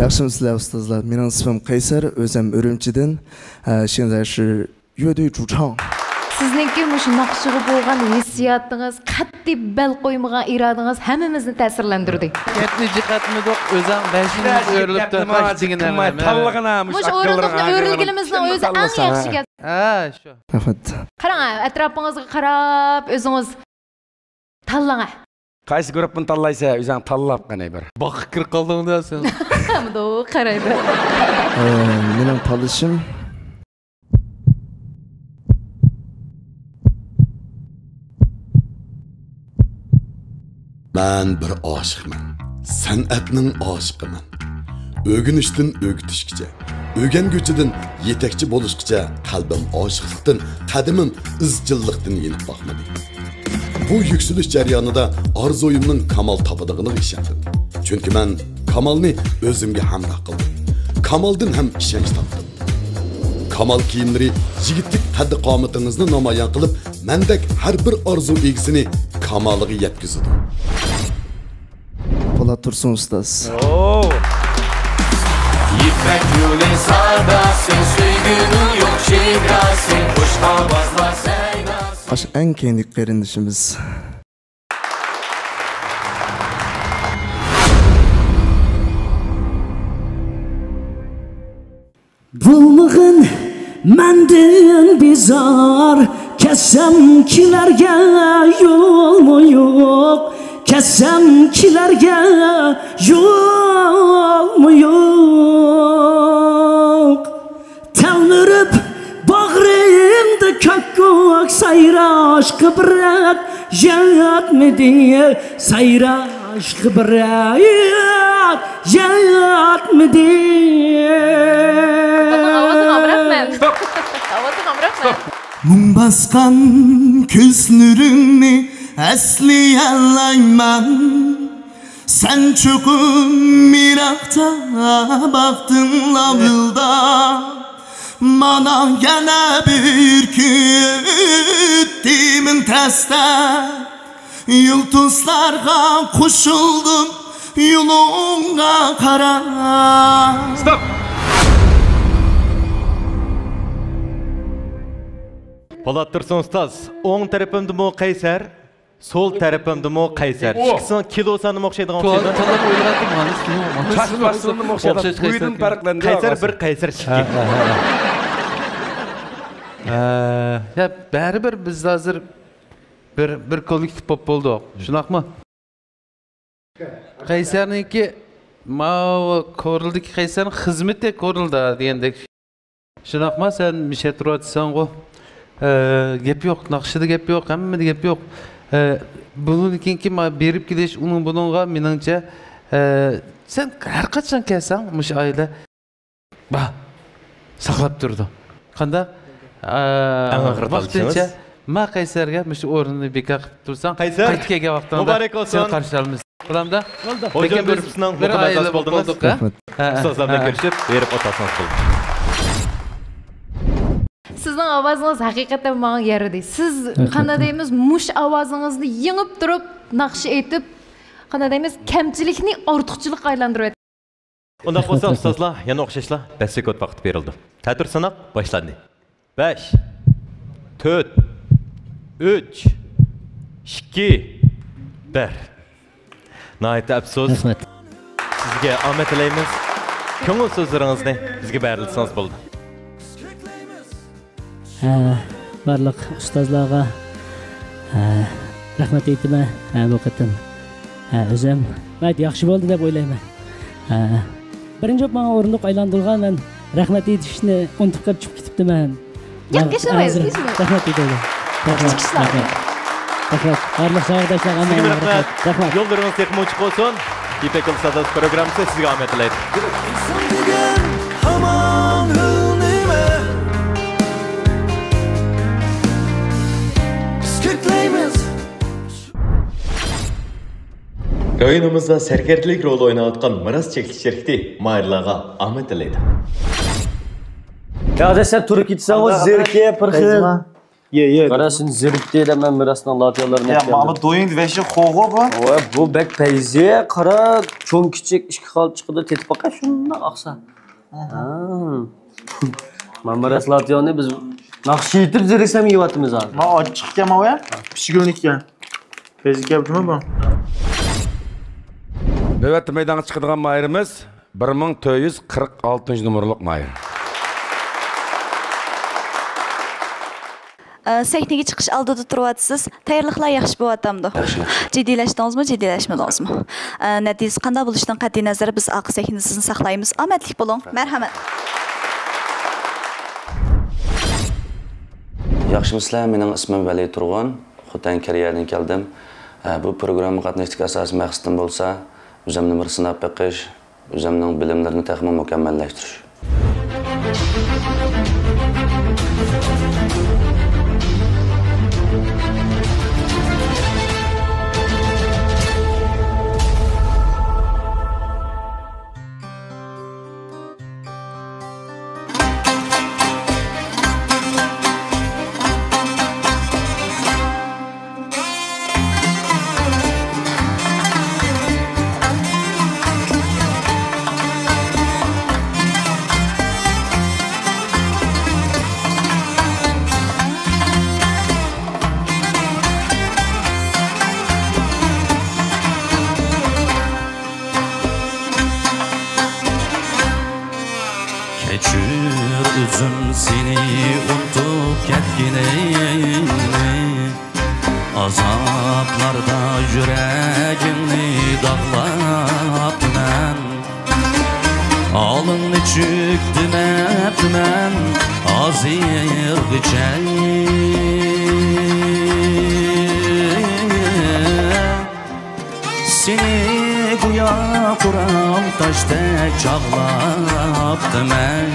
ياخشىمۇسىلەر ئۇستازلار؟ مېنىڭ ئىسمىم قەيسەر، ئۆزۈم ئۈرۈمچىدىن. ئە، 现在是乐队主唱. سىزنىڭكى مۇشۇ ناخشىغا بولغان ھېسسىياتىڭىز، قەتئىي بەل قويمىغان ئىرادىڭىز ھەممىمىزنى تەسىرلەندۈردى. گەپنى جىق ئەتمىدۇق، ئۆزەڭ بەشىڭىز ئۆرۈلۈپتۇ، قاش دېگىنە. تاللىغىنا مۇشۇ ئورۇنلۇقنى ئۆرۈلگىنىمىزنىڭ ئۆزى ئەڭ ياخشى گەپ. ھە، شۇ. رەھمەت. قاراڭ، ئەتراپىڭىزغا قاراپ ئۆزىڭىز تاللاڭ. قايسى گۇرۇپپىنى تاللايسەن؟ ئۆزۈڭ تاللاپ قېنى بىر. باغقا كىرىپ قالدىڭ-دە سەن. مۇنداق قارايدۇ. ئە، مېنىڭ تاللىشىم. مەن بىر ئاشىقمەن. سەنئەتنىڭ ئاشىقىمەن. ئۆگىنىشتىن ئۆگىتىشكىچە، ئۆگەنگۈچىدىن يېتەكچى بولۇشقىچە قەلبىم ئاشىقلىقتىن، قەدىمىم ئىزچىللىقتىن يېنىپ باقمىدى. بۇ يۈكسىلىش جەريانىدا ئارزۇيۇمنىڭ كامال تاپىدىغىنىغا ئىشەندىم. چۈنكى مەن كامالنى ئۆزۈمگە ھەمراھ قىلدىم. كامالدىن ھەم ئىشەنچ تاپتىم. كامال كىيىملىرى يىگىتلىك قەددى-قامىتىڭىزنى نامايان قىلىپ، مەندەك ھەر بىر ئارزۇ ئىگىسىنى كامالىغا يەتكۈزىدۇ. پولات تۇرسۇن ئۇستاز. يىپەك يولى ساداسى، سۆيگۈنىڭ يوق چېگراسى، قۇشقا بازلار سەيداسى. ئاشۇ ئەڭ كەينىدىكى قېرىندىشىمىز. بولمىغىن مەندىن بىزار، كەتسەم كېلەرگە يولمۇ يوق، كەتسەم كېلەرگە يولمۇ يوق. تەلمۈرۈپ باغرىمدا كاككۇك سايراشقا بىر رەت يەتمىدى، سايراشقا بىر رەت يەتمىدى. ئاۋازىڭ ئامراقمەن. ئاۋازىڭ ئامراقمەن. مۇڭ باسقان كۆزلىرىڭنى ئەسلىيەلەيمەن. سەن چوقۇم يىراقتا باقتىڭ لاۋۇلداپ، مانا يەنە بىر كۈن ئۆتتى مىڭ تەستە، يۇلتۇزلارغا قوشۇلدۇم يولۇڭغا قاراپ. ستوپ! پولات تۇرسۇن ئۇستاز، ئوڭ تەرىپىمدىمۇ قەيسەر، سول تەرىپىمدىمۇ قەيسەر. ئىككىسىنىڭ كىلو سانىمۇ ئوخشايدىغان ئوخشايدۇ. تاللاپ ئوينىغانتىم مانا. چاچ پاسونىدىن ئوخشايدۇ. ئوخشاش بويىدىن پەرقلەندۈرۈۋالغان. قەيسەر بىر، قەيسەر ئىككى. ھە، ھە، ھە. ئە، يا، بەرىبىر بىز ھازىر بىر، بىر كوللېكتىپ بولۇپ بولدۇق. شۇنداقمۇ؟ قەيسەرنىڭكى، ماۋۇ كورلىدىكى قەيسەرنىڭ خىزمىتى كورلىدا دېگەندەك. شۇنداقما، سەن مىشە تۇرۇۋاتىسەنغۇ؟ ئە، گەپ يوق، ناخشىدا گەپ يوق، ھەممىدە گەپ يوق. ئە، بۇنىڭدىن كېيىنكى ما-، بېرىپ كېلىش ئۇنىڭ بۇنىڭغا، مېنىڭچە، ئە، سەن ھەر قاچان كەلسەڭ، مۇشۇ ئائىلە با-، ساقلاپ تۇرىدۇ. قانداق؟ ئە، ئەڭ ئاخىرىدا ۋاقتىنچە ئالىشىڭىز؟ ما قەيسەرگە مۇشۇ ئورۇننى بىكار قىلىپ تۇرساڭ، قەيسەر، قايتىپ كەلگەن ۋاقتىڭدا مۇبارەك بولسۇن. سېنى قارشى ئالىمىز. بولامدا؟ بولدى. خوجام بىر بىر بىزنىڭ بىر مۇقىم ئەزاسى ئائىلە بولدىڭىز. بولدۇق، ھە؟ رەھمەت. ھە، ھە، ئۇستازلار بىلەن ھە. كۆرۈشۈپ، بېرىپ ئولتۇرسىڭىز بولدى. سىزنىڭ ئاۋازىڭىز ھەقىقەتەن ماڭا يارىدى. سىز رەھمەت. قانداق دەيمىز، مۇشۇ ئاۋازىڭىزنى يېڭىپ تۇرۇپ، ناخشا ئېيتىپ، قانداق دەيمىز، كەمچىلىكنى ئارتۇقچىلىققا ئايلاندۇرۇۋەتتىڭىز. ئۇنداق بولسا، رەھمەت، رەھمەت. ئۇستازلار، يەنە ئوخشاشلا بەش سېكۇنت ۋاقىت بېرىلدى. تەتۈر سىناق باشلاندى. بەش، تۆت، ئۈچ، ئىككى، بىر. ناھايىتى ئەپسۇس. رەھمەت. سىزگە ئامەت تىلەيمىز. كۆڭۈل سۆزلىرىڭىزنى بىزگە بەرىلسىڭىز بولدى. ھە، بارلىق ئۇستازلارغا، ھە، رەھمەت ئېيتىمەن. ھە، بۇ قېتىم، ھە، ئۆزۈم ناھايىتى ياخشى بولدى دەپ ئويلايمەن. ھە، بىرىنچى بولۇپ ماڭا ئورۇندۇق ئايلاندۇرغان، مەن رەھمەت ئېيتىشنى ئۇنتۇپ قېلىپ چۈشۈپ كېتىپتىمەن. گەپ قىلمايسىز، ھازىر ھېچنېمە. رەھمەت ئېيتىمەن. رەھمەت، چىقىشلار. رەھمەت. رەھمەت. بارلىق ساۋاقداشلارغا ھەممىڭلارغا سىزگە رەھمەت. رەھمەت. يوللىرىڭىز تېخىمۇ ئوچۇق بولسۇن. يىپەك يولى ساداسى پروگراممىسى سىزگە ئامەت تىلەيدۇ. ئىنسان دېگەن ھامان ھۆل نېمە؟ بىز كۆكلەيمىز. رايونىمىزدا سەركەردىلىك رولى ئويناۋاتقان مىراس چەكلىك شىركىتى ماھىرلارغا ئامەت تىلەيدۇ. يا، سەن تۇرۇپ كېتىسەن، زېرىكىپ، بىر خىل. يە، يە. قارا، سېنى زېرىكتى دەپ مەن مىراسنىڭ لاتىيالىرىنى يا، ئەكەلدىم. ماما دويۇڭ ۋەشى خوغۇ بۇ. ۋە بۇ بەك پەيزى، قارا، چوڭ كىچىك ئىككى خىل چىقىدۇ، تېتىپ باقاي، شۇنداق ئاقسا. ھە. مانا مىراس لاتىيالنى بىز ناخشا ئېيتىپ زېرىكسەم يەۋاتىمىز ھازىر. ما ئاچچىقكەن ماۋۇ يا؟ پىشىگۈلنىكىكەن. پەيزى كەپتىمۇ بۇ؟ نۆۋەتتە مەيدانغا چىقىدىغان ماھىرىمىز بىر مىڭ تۆت يۈز قىرىق ئالتىنچى نومۇرلۇق ماھىر. ئە، سەھنىگە چىقىش ئالدىدا تۇرۇۋاتىسىز. تەييارلىقلار ياخشى بولۇۋاتامدۇ؟ ياخشى، ياخشى. جىددىيلەشتىڭىزمۇ، جىددىيلەشمىدىڭىزمۇ؟ ئە، نەتىجىسى قانداق بولۇشىدىن قەتئىينەزەر، بىز ئارقا سەھنىدە سىزنى ساقلايمىز. ئامەتلىك بولۇڭ. مەرھەمەت. ياخشىمۇسىلەر؟ مېنىڭ ئىسمىم ۋەلى تۇرغۇن. خوتەن كېرىيەدىن كەلدىم. ئە، بۇ پروگراممىغا قاتنىشىشتىكى ئاساسىي مەقسىتىم بولسا، ئۆزۈمنى بىر سىناپ بېقىش، ئۆزۈمنىڭ بىلىملىرىنى تېخىمۇ مۇكەممەللەشتۈرۈش. ئازابلاردا يۈرەكىڭنى داغلاپتىمەن. ھالىڭنى چۈشتۈرمەپتىمەن ھازىرغىچە. سېنى گويا قۇرام تاشتەك چاغلاپتىمەن.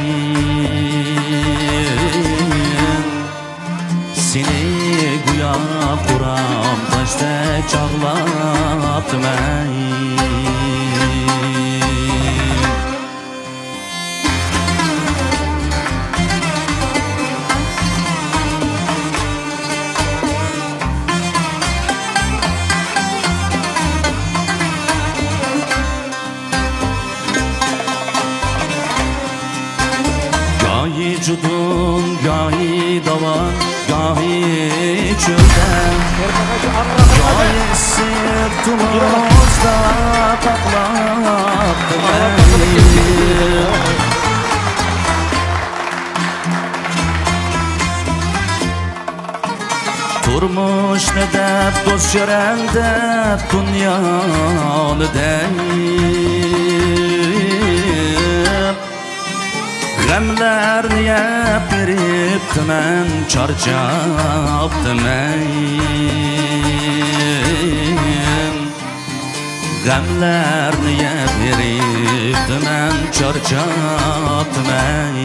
سېنى گويا قۇرام تاشتەك چاغلاپتىمەن. گاھى جۇدۇن، گاھى داۋان، گاھى چۆلدە، گاھى ئىسسىق تومۇزدا قاقلاپتىمەن. تۇرمۇشنى دەپ، دوست-يارەن دەپ، دۇنيانى دەپ، غەملەرنى يەپ بېرىپتىمەن، چارچاپتىمەن. غەملەرنى يەپ بېرىپتىمەن، چارچاپتىمەن.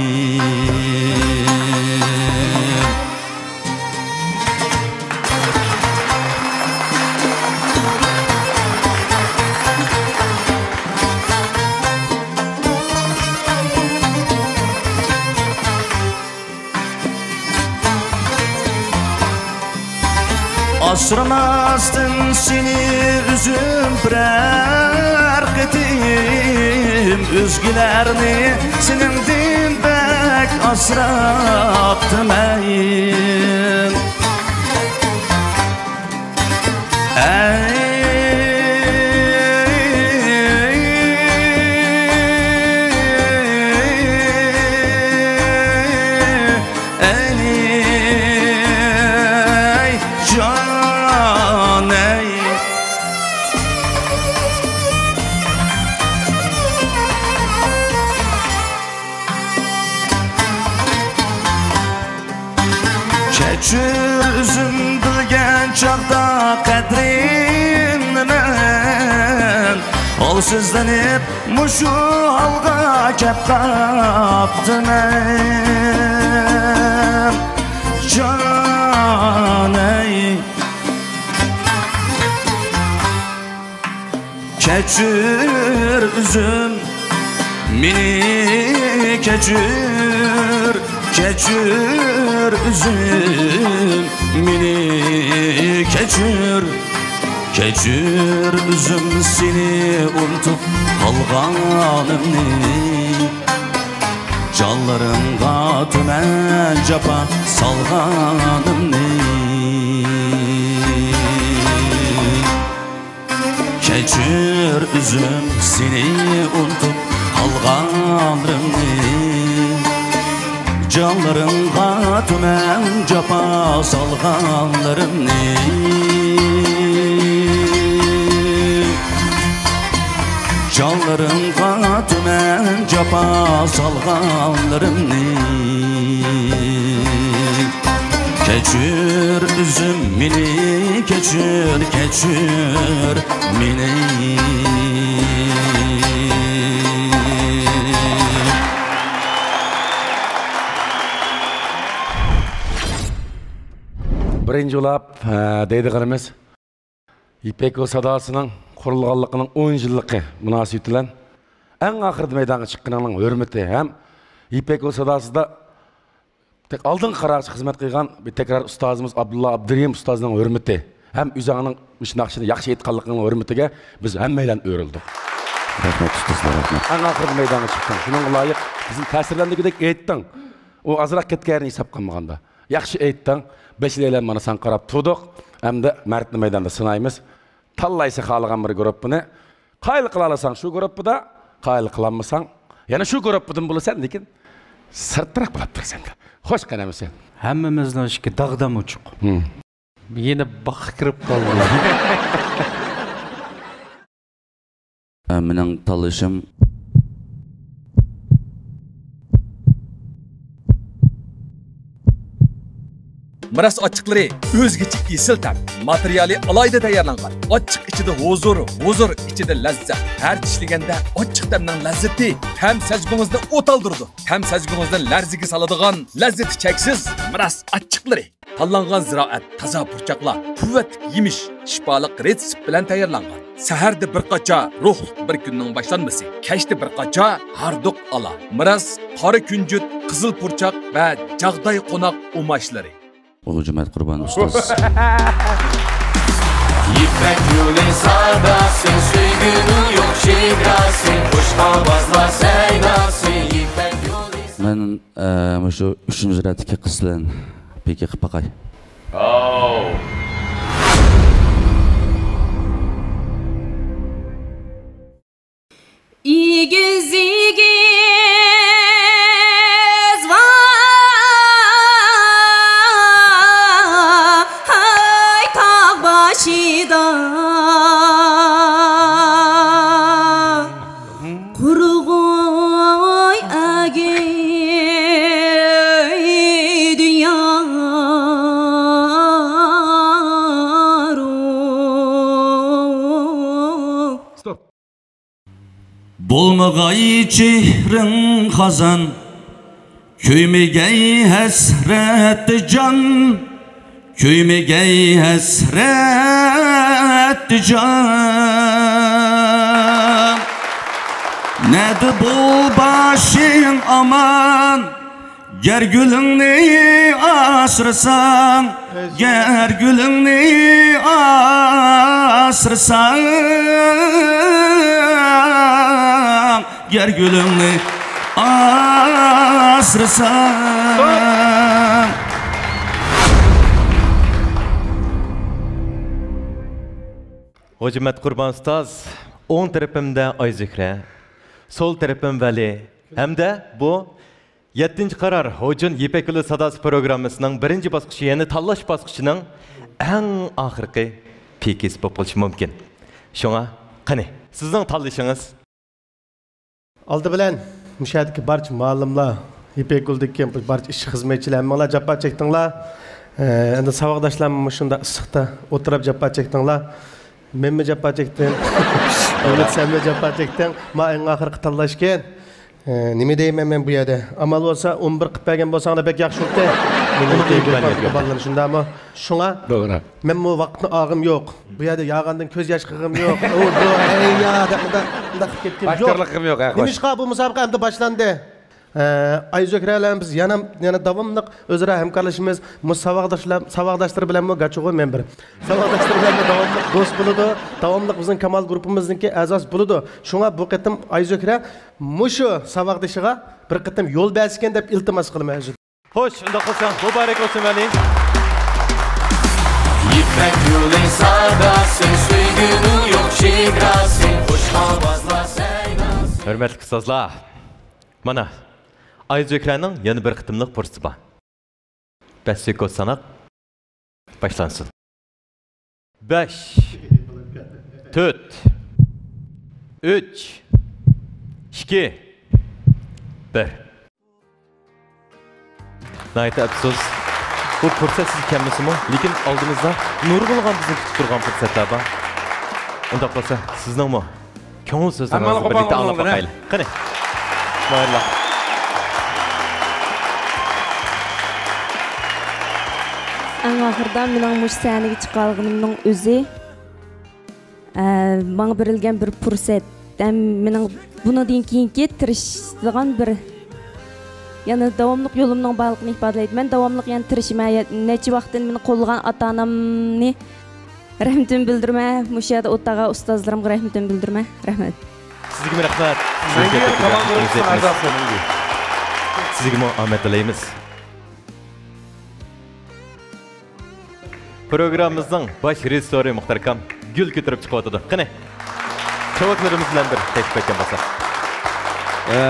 ئاسرىماستىن سېنى ئۆزۈم بىرەر قېتىم، ئۆزگىلەرنى سېنىڭدىن بەك ئاسراپتىمەن. كەچۈر ئۆزۈم بىلگەن چاغدا قەدرىمنى مەن، ھالسىزلىنىپ مۇشۇ ھالغا كەپ قاپتىمەن، جانەي. كەچۈر ئۆزۈم، مېنى كەچۈر، كەچۈر ئۆزۈم، مېنى كەچۈر. كەچۈر ئۆزۈم سېنى ئۇنتۇپ قالغانىمنى، جانلىرىڭغا تۈمەن جاپا سالغانىمنى. كەچۈر ئۆزۈم سېنى ئۇنتۇپ قالغانلىرىمنى، جانلىرىڭغا تۈمەن جاپا سالغانلىرىمنى. جانلىرىڭغا تۈمەن جاپا سالغانلىرىمنى. كەچۈر ئۆزۈم مېنى، كەچۈر، كەچۈر مېنى. بىرىنچى بولاپ، ئە، دەيدىغىنىمىز، يىپەك يولى ساداسىنىڭ قۇرۇلغانلىقىنىڭ ئون يىللىقى مۇناسىۋىتى بىلەن ئەڭ ئاخىرىدا مەيدانغا چىققىنىڭنىڭ ھۆرمىتى ھەم يىپەك يولى ساداسىدا تېخى ئالدىنقى قاراشقا خىزمەت قىلغان بىر تەكرار ئۇستازىمىز ئابدۇللا ئابدۇرېھىم ئۇستازنىڭ ھۆرمىتى ھەم ئۆزۈڭنىڭ مۇشۇ ناخشىنى ياخشى ئېيتقانلىقىنىڭ ھۆرمىتىگە بىز ھەممەيلەن ئۆرۈلدۇق. رەھمەت ئۇستازلار، رەھمەت. ئەڭ ئاخىرىدا مەيدانغا چىقتىڭ. شۇنىڭغا لايىق بىزنى تەسىرلەندۈرگۈدەك ئېيتتىڭ. ئۇ ئازراق كەتكەنىنى ھېساب قىلمىغاندا. ياخشى ئېيتتىڭ. بەشلەيلەن مانا ساڭا قاراپ تۇردۇق. ئەمدى مەردنى مەيداندا سىنايمىز. تاللايسەن خالىغان بىر گۇرۇپپىنى. قايىل قىلالىساڭ شۇ گۇرۇپپىدا، قايىل قىلالمىساڭ يەنە شۇ گۇرۇپپىدىن بولىسەن، لېكىن سىرتراق بولۇپ تۇرىسەن. خوش، قېنى ھەممىسى. ھەممىمىزنىڭ ئىشىكى داغدام ئوچۇق. ھىم. يەنە باغقا كىرىپ قالدى. ئە، مېنىڭ تاللىشىم. مىراس ئاچچىقلىرى ئۆزگىچە ئېسىل تەم. ماتېرىيالى ئالاھىدە تەييارلانغان. ئاچچىق ئىچىدە ھۇزۇر، ھۇزۇر ئىچىدە لەززەت. ھەر چىشلىگەندە ئاچچىق تەمنىڭ لەززىتى تەم سەزگۈڭىزنى ئوتالدۇرىدۇ. تەم سەزگۈڭىزنى لەرزىگە سالىدىغان لەززىتى چەكسىز مىراس ئاچچىقلىرى. تاللانغان زىرائەت، تازا پۇرچاقلار، قۇۋۋەتلىك يېمىش، شىپالىق رېتسېپ بىلەن تەييارلانغان. سەھەردە بىر قاچا روھلۇق بىر كۈننىڭ باشلانمىسى، كەچتە بىر قاچا ھاردۇق ئالا. مىراس، قارا كۈنجۈت، قىزىل پۇرچاق ۋە جاغداي قوناق ئۇماچلىرى. غوجىمەت قۇربان ئۇستاز. يىپەك يولى ساداسى، سۆيگۈنىڭ يوق چېگراسى، خوش ئاۋازلار سەيداسى، يىپەك يولى. مەن، ئە، مۇشۇ ئۈچىنچى رەتتىكى قىز بىلەن بىكى قىلىپ باقاي. ئېگىز-ئېگىز ۋاي تاغ باشىدا، قۇرۇغاي ئەگەي دىيارۇ. بولمىغاي چېھرىڭ خازان، كۆيمىگەي ھەسرەتتە جان، كۆيمىگەي ھەسرەتتە جان. نەدە بۇ باشىڭ ئامان؟ گەر گۈلۈڭنى ئاسرىساڭ، گەر گۈلۈڭنى ئاسرىساڭ، گەر گۈلۈڭنى ئاسرىساڭ. غوجىمەت قۇربان ئۇستاز، ئوڭ تەرىپىمدە ئايزۆھرە، سول تەرىپىم ۋەلى ھەمدە بۇ يەتتىنچى قارار، ھوجۇن يىپەك يولى ساداسى پروگراممىسىنىڭ بىرىنچى باسقۇچى، يەنى تاللاش باسقۇچىنىڭ ئەڭ ئاخىرقى پېكىسى بولۇپ قېلىشى مۇمكىن. شۇڭا، قېنى، سىزنىڭ تاللىشىڭىز؟ ئالدى بىلەن، مۇشۇ يەردىكى بارچە مۇئەللىملار، يىپەك يولىدىكى بارچە ئىشچى خىزمەتچىلەر، ھەممىڭلار جاپا چەكتىڭلار. ئە، ئەمدى ساۋاقداشلارمۇ مۇشۇنداق ئىسسىقتا ئولتۇرۇپ جاپا چەكتىڭلار. مەنمۇ جاپا چەكتىم. ئۈمىد، سەنمۇ جاپا چەكتىڭ. ما ئەڭ ئاخىرقى تاللاشكەن. ئە، نېمە دەيمەن مەن بۇ يەردە؟ ئامال بولسا، ئون بىر قىلىپ بەرگەن بولساڭلار بەك ياخشى بولاتتى. مېنىڭ ئۇنىڭ ئىمكانىيىتى يوق. بالىلار شۇنداقمۇ؟ شۇڭا توغرا. مەنمۇ ۋاقىتنى ئالغۇم يوق. بۇ يەردە يالغاندىن كۆز ياش قىلغۇم يوق. ئۇ، بۇ، ھەي يا، دەپ مۇنداق، مۇنداق قىلىپ كەتكۈم يوق. باشقىلىق قىلغۇم يوق، ھە، خوش. نېمىشقا بۇ مۇسابىقە ئەمدى باشلاندى؟ ئە، ئايزۆھرە بىلەن بىز يەنە، يەنە داۋاملىق ئۆزئارا ھەمكارلىشىمىز. مۇشۇ ساۋاقداشلار، ساۋاقداشلىرى بىلەنمۇ گاچۇغۇ مەن بىر. ساۋاقداشلىرى بىلەنمۇ داۋاملىق دوست بولىدۇ. داۋاملىق بىزنىڭ كامال گۇرۇپپىمىزنىڭكى ئەزاسى بولىدۇ. شۇڭا بۇ قېتىم ئايزۆھرە مۇشۇ ساۋاقدىشىغا بىر قېتىم يول بەرسىكەن دەپ ئىلتىماس قىلىمەن. خوش، ئۇنداق بولسا، مۇبارەك بولسۇن، ۋەلى. يىپەك يولى ساداسى، سۆيگۈنىڭ يوق چېگراسى، خوش ئاۋازلار سەيداسى. ھۆرمەتلىك ئۇستازلار، مانا، ئايزۆھرەنىڭ يەنە بىر قېتىملىق پۇرسىتى بار. بەش سېكۇنت ساناق باشلانسۇن. بەش، تۆت، ئۈچ، ئىككى، بىر. ناھايىتى ئەپسۇس، بۇ پۇرسەت سىزگە كەلمىسىمۇ، لېكىن ئالدىمىزدا نۇرغۇنلىغان بىزنى كۈتۈپ تۇرغان پۇرسەتلەر بار. ئۇنداق بولسا، سىزنىڭمۇ كۆڭۈل سۆزلىرىڭىزنى بىرلىكتە ئاڭلاپ باقايلى. قېنى، ماھىرلار. ئەڭ ئاخىرىدا مېنىڭ مۇشۇ سەھنىگە چىقالىغىنىمنىڭ ئۆزى، ئە، ماڭا بېرىلگەن بىر پۇرسەت. ھەم مېنىڭ بۇنىڭدىن كېيىنكى تىرىشىدىغان بىر، يەنە داۋاملىق يولۇمنىڭ بارلىقىنى ئىپادىلەيدۇ. مەن داۋاملىق يەنە تىرىشىمەن. نەچچە ۋاقىتتىن مېنى قوللىغان ئاتا-ئانامنى رەھمىتىمنى بىلدۈرىمەن. مۇشۇ يەردە ئولتۇرغان ئۇستازلىرىمغا رەھمىتىمنى بىلدۈرىمەن. رەھمەت. سىزگىمۇ رەھمەت. سىزگىمۇ ئامەت تىلەيمىز. پروگراممىمىزنىڭ باش رېژىسسورى مۇختەر ئاكام گۈل كۆتۈرۈپ چىقىۋاتىدۇ. قېنى، چاۋاكلىرىمىز بىلەن بىر تەكلىپ ئەتكەن بولساق. ئە،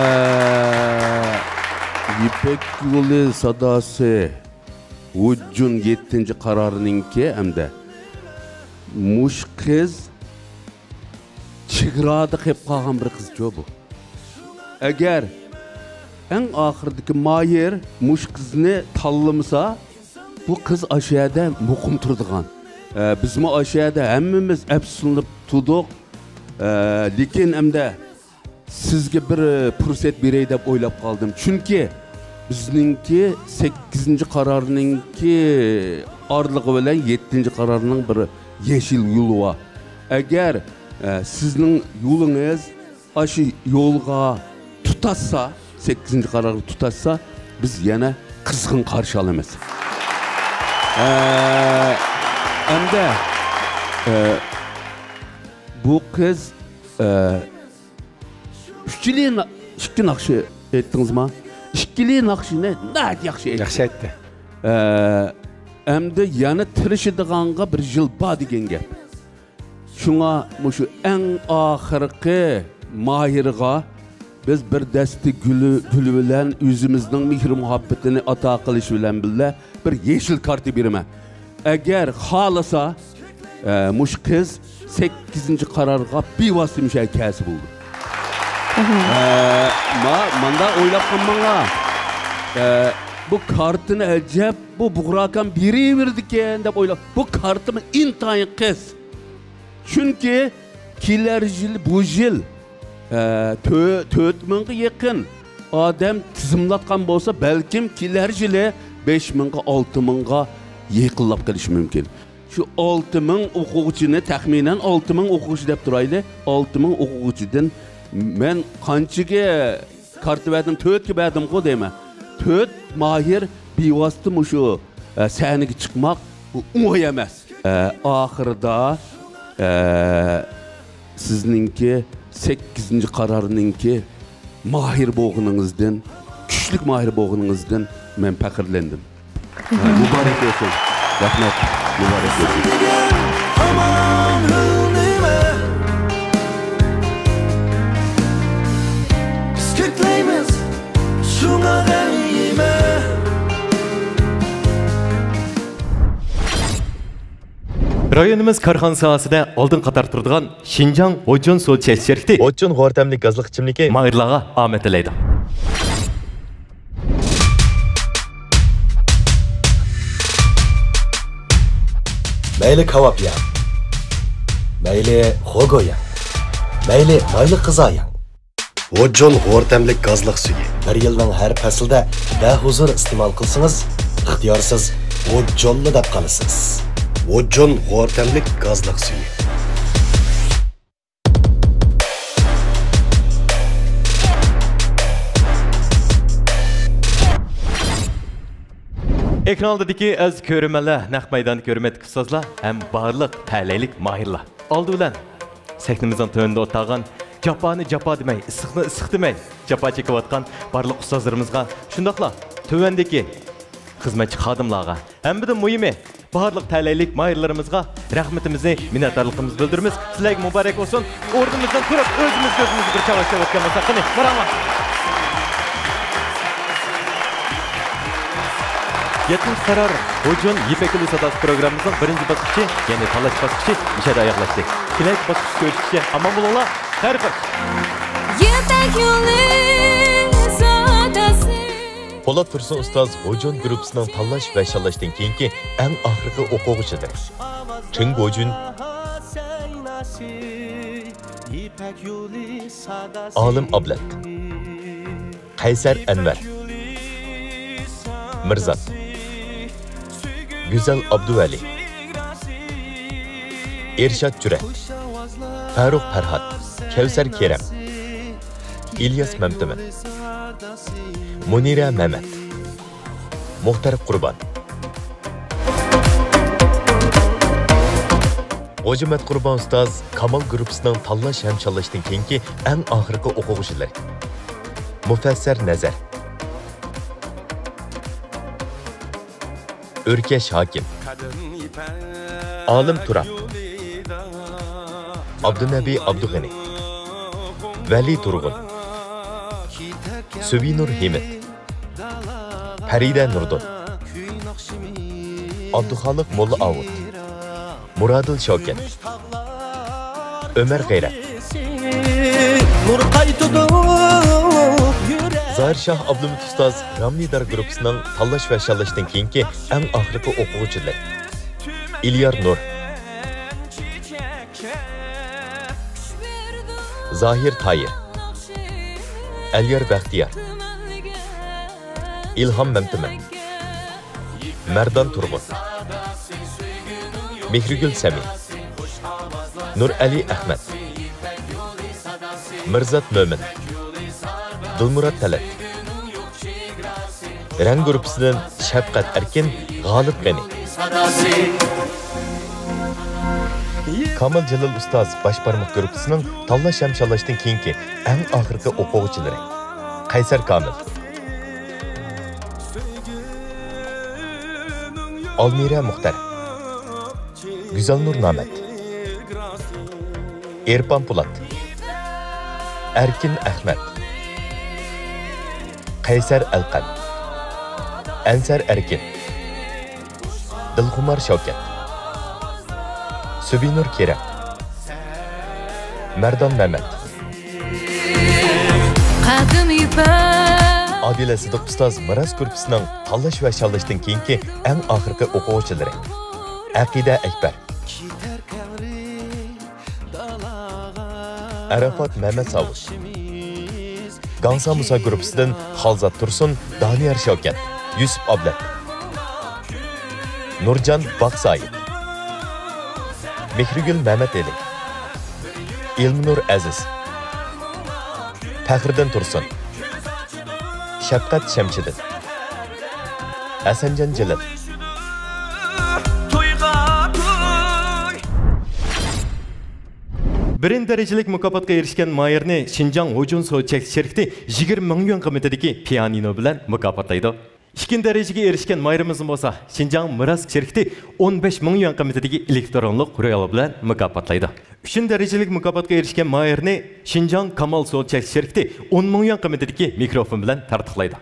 يىپەك يولى ساداسى ھۇججۇن يەتتىنچى قارارنىڭكى ھەمدە مۇشۇ قىز چېگرادا قېلىپ قالغان بىر قىزچۇ بۇ. ئەگەر ئەڭ ئاخىرىدىكى ماھىر مۇشۇ قىزنى تاللىمىسا، بۇ قىز ئاشۇ يەردە مۇقىم تۇرىدىغان. ئە، بىزمۇ ئاشۇ يەردە ھەممىمىز ئەپسۇسلىنىپ تۇردۇق. ئە، لېكىن ئەمدى سىزگە بىر پۇرسەت بېرەي دەپ ئويلاپ قالدىم. چۈنكى بىزنىڭكى سەككىزىنچى قارارنىڭكى ئارىلىقى بىلەن يەتتىنچى قارارنىڭ بىر يېشىل يولى بار. ئەگەر، ئە، سىزنىڭ يولىڭىز ئاشۇ يولغا تۇتاشسا، سەككىزىنچى قارارغا تۇتاشسا، بىز يەنە قىزغىن قارشى ئالىمىز. ئە، ئەمدى، ئە، بۇ قىز، ئە، ئۈچىلى نا-، ئىككى ناخشا ئېيتتىڭىزما؟ ئىككىلى ناخشىنى ناھايىتى ياخشى ئېيتتى. ياخشى ئېيتتى. ئە، ئەمدى يەنە تىرىشىدىغانغا بىر يىل بار دېگەن گەپ. شۇڭا مۇشۇ ئەڭ ئاخىرقى ماھىرغا بىز بىر دەستە گۈلى، گۈل بىلەن ئۆزىمىزنىڭ مېھرى-مۇھەببىتىنى ئاتا قىلىش بىلەن بىللە بىر يېشىل كارتا بېرىمەن. ئەگەر خالىسا، ئە، مۇشۇ قىز سەككىزىنچى قارارغا بىۋاسىتە مۇشۇ يەرگە كەلسە بولىدۇ. ئە، ما-، ماندا ئويلاپ قالماڭلار. ئە، بۇ كارتىنى ئەجەب بۇ بۇغراكام بېرىۋېرىدىكەن دەپ ئويلاپ، بۇ كارتىمۇ ئىنتايىن قىس. چۈنكى كېلەر يىل، بۇ يىل، ئە، تۆ-، تۆت مىڭغا يېقىن ئادەم تىزىملاتقان بولسا، بەلكىم كېلەر يىلى بەش مىڭغا، ئالتە مىڭغا يېقىنلاپ قېلىشى مۇمكىن. شۇ ئالتە مىڭ ئوقۇغۇچىنى، تەخمىنەن ئالتە مىڭ ئوقۇغۇچى دەپ تۇرايلى، ئالتە مىڭ ئوقۇغۇچىدىن مەن قانچىگە كارتا بەردىم، تۆتكە بەردىمغۇ دەيمەن. تۆت ماھىر بىۋاسىتە مۇشۇ، ئە، سەھنىگە چىقماق بۇ ئوڭاي ئەمەس. ئە، ئاخىرىدا، ئە، سىزنىڭكى سەككىزىنچى قارارنىڭكى ماھىر بولغىنىڭىزدىن، كۈچلۈك ماھىر بولغىنىڭىزدىن مەن پەخىرلەندىم. مۇبارەك بولسۇن. رەھمەت. مۇبارەك بولسۇن. ھامان ھۆل نېمە؟ بىز كۆكلەيمىز، شۇڭا غەم يېمە. رايونىمىز كارخانا ساھەسىدە ئالدىن قاتاردا تۇرىدىغان شىنجاڭ ھوجون سودا چەكلىك شىركىتى ھوجون غورتەملىك گازلىق ئىچىملىكى ماھىرلارغا ئامەت تىلەيدۇ. مەيلى كاۋاپ يەڭ، مەيلى خوگو يەڭ، مەيلى مايلى قىزا يەڭ. ھوجون غورتەملىك گازلىق سۈيى. بىر يىلنىڭ ھەر پەسلىدە بەھۇزۇر ئىستېمال قىلسىڭىز، ئىختىيارسىز ھوجونلا دەپ قالىسىز. ھوجون غورتەملىك گازلىق سۈيى. ئېكران ئالدىدىكى ئەزىز كۆرۈرمەنلەر، نەق مەيداندا ھۆرمەتلىك ئۇستازلار ھەم بارلىق تەلەيلىك ماھىرلار. ئالدى بىلەن سەھنىمىزنىڭ تۆۋىنىدە ئولتۇرغان جاپانى جاپا دېمەي، ئىسسىقنى ئىسسىق دېمەي، جاپا چېكىۋاتقان بارلىق ئۇستازلىرىمىزغا، شۇنداقلا تۆۋەندىكى خىزمەتچى خادىملارغا، ھەممىدىن مۇھىمى، بارلىق تەلەيلىك ماھىرلىرىمىزغا رەھمىتىمىزنى، مىننەتدارلىقىمىزنى بىلدۈرىمىز. سىلەرگە مۇبارەك بولسۇن. ئورنىمىزدىن تۇرۇپ، ئۆزىمىزگە ئۆزىمىز بىر چاۋاك چاۋاپ ئۆتكەن بولساق، قېنى، ماراڭلار. يەتتىنچى قارار، ھۇجۇن يىپەك يولى ساداسى پروگراممىمىزنىڭ بىرىنچى باسقۇچى، يەنى تاللاش باسقۇچى مۇشۇ يەردە ئاياغلاشتى. كېلەركى باسقۇچتا كۆرۈشكىچە ئامان بولۇڭلار. خەير خوش. يىپەك يولى ساداسى. پولات تۇرسۇن ئۇستاز ھۇجۇن گۇرۇپپىسىنىڭ تاللاش ۋە شاللاشتىن كېيىنكى ئەڭ ئاخىرقى ئوقۇغۇچىدۇر. چېڭ گوجۈن. ئالىم ئابلەت. قەيسەر ئەنۋەر، مىرزات، گۈزەل ئابدۇۋەلى، ئېرشات جۈرەت، فاروق پەرھات، كەۋسەر كېرەم، ئىلياس مەمتىمىن، مۇنىرە مەمەت، مۇختەر قۇربان. غوجىمەت قۇربان ئۇستاز كامال گۇرۇپپىسىنىڭ تاللاش ھەم شاللاشتىن كېيىنكى ئەڭ ئاخىرقى ئوقۇغۇچىلىرى. مۇفەسسەر نەزەر، ئۆركەش ھاكىم، ئالىم تۇران، ئابدۇنەبى ئابدۇغېنى، ۋەلى تۇرغۇن، سۈبىنۇر ھىمىت، پەرىدە نۇردۇن، ئابدۇخالىق موللا ئاۋۇت، مۇرادىل شەۋكەت، ئۆمەر غەيرەت. زاھىر شاھ ئابلىمىت ئۇستاز رامنىدار گۇرۇپپىسىنىڭ تاللاش ۋە شاللاشتىن كېيىنكى ئەڭ ئاخىرقى ئوقۇغۇچىلىرى. ئېلىيار نۇر، زاھىر تايىر، ئەليار بەختىيار، ئىلھام مەمتىمىن، مەردان تۇرغۇن، مېھرىگۈل سەمىم، نۇرئەلى ئەخمەت، مىرزات مۆمىن، دىلمۇرات تەلەت. رەڭ گۇرۇپپىسىدىن شەپقەت ئەركىن، غالىپ غېنى. كامىل جېلىل ئۇستاز باش بارماق گۇرۇپپىسىنىڭ تاللاش ھەم شاللاشتىن كېيىنكى ئەڭ ئاخىرقى ئوقۇغۇچىلىرى. قەيسەر كامىل، ئالمىرە مۇختەر، گۈزەلنۇر نامەت، ئېرپان پولات، ئەركىن ئەخمەت، قەيسەر ئەلقەم، ئەنسەر ئەركىن، دىلخۇمار شەۋكەت، سۈبىنۇر كېرەم، مەردان مەمەت. ئادىلە سىدىق ئۇستاز مىراس گۇرۇپپىسىنىڭ تاللاش ۋە شاللاشتىن كېيىنكى ئەڭ ئاخىرقى ئوقۇغۇچىلىرى. ئەقىدە ئەكبەر، ئەرەفات مەمەتساۋۇت، گاڭسا مۇسا گۇرۇپپىسىدىن خالزات تۇرسۇن، دانىيار شەۋكەت، يۈسۈپ ئابلەت، نۇرجان باقسايىت، مېھرىگۈل مەمەتئېلى، ئىلمىنۇر ئەزىز، پەخرىدىن تۇرسۇن، شەپقەت شەمشىدىن، ھەسەنجان جېلىل. بىرىنچى دەرىجىلىك مۇكاپاتقا ئېرىشكەن ماھىرنى شىنجاڭ ھوجۇن سودا چەكلىك شىركىتى يىگىرمە مىڭ يۈەن قىممىتىدىكى پىيانىنو بىلەن مۇكاپاتلايدۇ. ئىككىنچى دەرىجىگە ئېرىشكەن ماھىرىمىزنى بولسا شىنجاڭ مىراس شىركىتى ئون بەش مىڭ يۈەن قىممىتىدىكى ئېلېكترونلۇق رويال بىلەن مۇكاپاتلايدۇ. ئۈچىنچى دەرىجىلىك مۇكاپاتقا ئېرىشكەن ماھىرنى شىنجاڭ كامال سودا چەكلىك شىركىتى ئون مىڭ يۈەن قىممىتىدىكى مىكروفون بىلەن تارتۇقلايدۇ.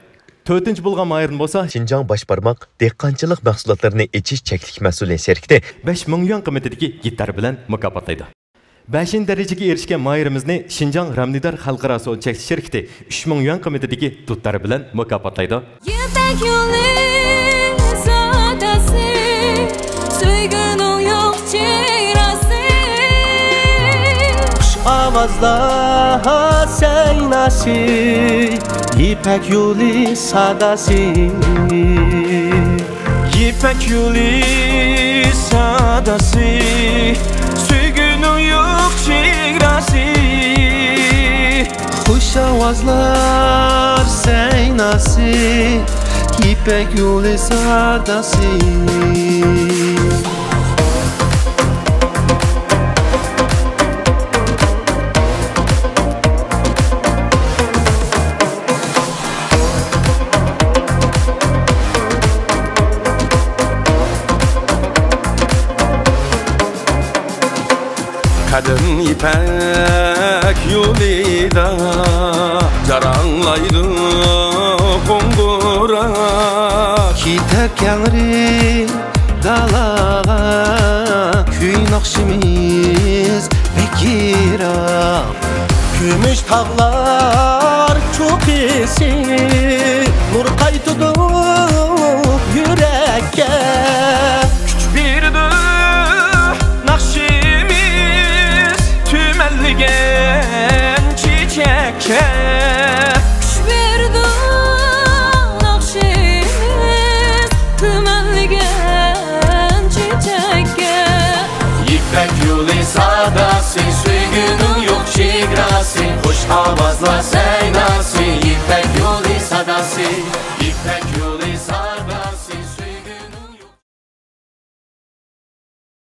تۆتىنچى بولغان ماھىرنى بولسا شىنجاڭ باش بارماق دېھقانچىلىق مەھسۇلاتلىرىنى ئېچىش چەكلىك مەسئۇلىيەت شىركىتى بەش مىڭ يۈەن قىممىتىدىكى گىتار بىلەن مۇكاپاتلايدۇ. بەشىنچى دەرىجىگە ئېرىشكەن ماھىرىمىزنى شىنجاڭ رامنىدار خەلقئارا سودا چەكلىك شىركىتى ئۈچ مىڭ يۈەن قىممىتىدىكى دۇتار بىلەن مۇكاپاتلايدۇ. يىپەك يولى ساداسى، سۆيگۈنىڭ يوق چېگراسى. خۇش ئاۋازلار سەيناسى، يىپەك يولى ساداسى. يىپەك يولى ساداسى، سۆيگۈنىڭ يوق چېگراسى. خۇش ئاۋازلار سەيناسى، يىپەك يولى ساداسى. قەدىم يىپەك يولىدا جاراڭلايدۇ قوڭغۇراق. كېتەر كەڭرى دالاغا كۈي ناخشىمىز بەك يىراق. كۈمۈش تاغلار چوققىسى نۇر قايتىدۇ يۈرەككە.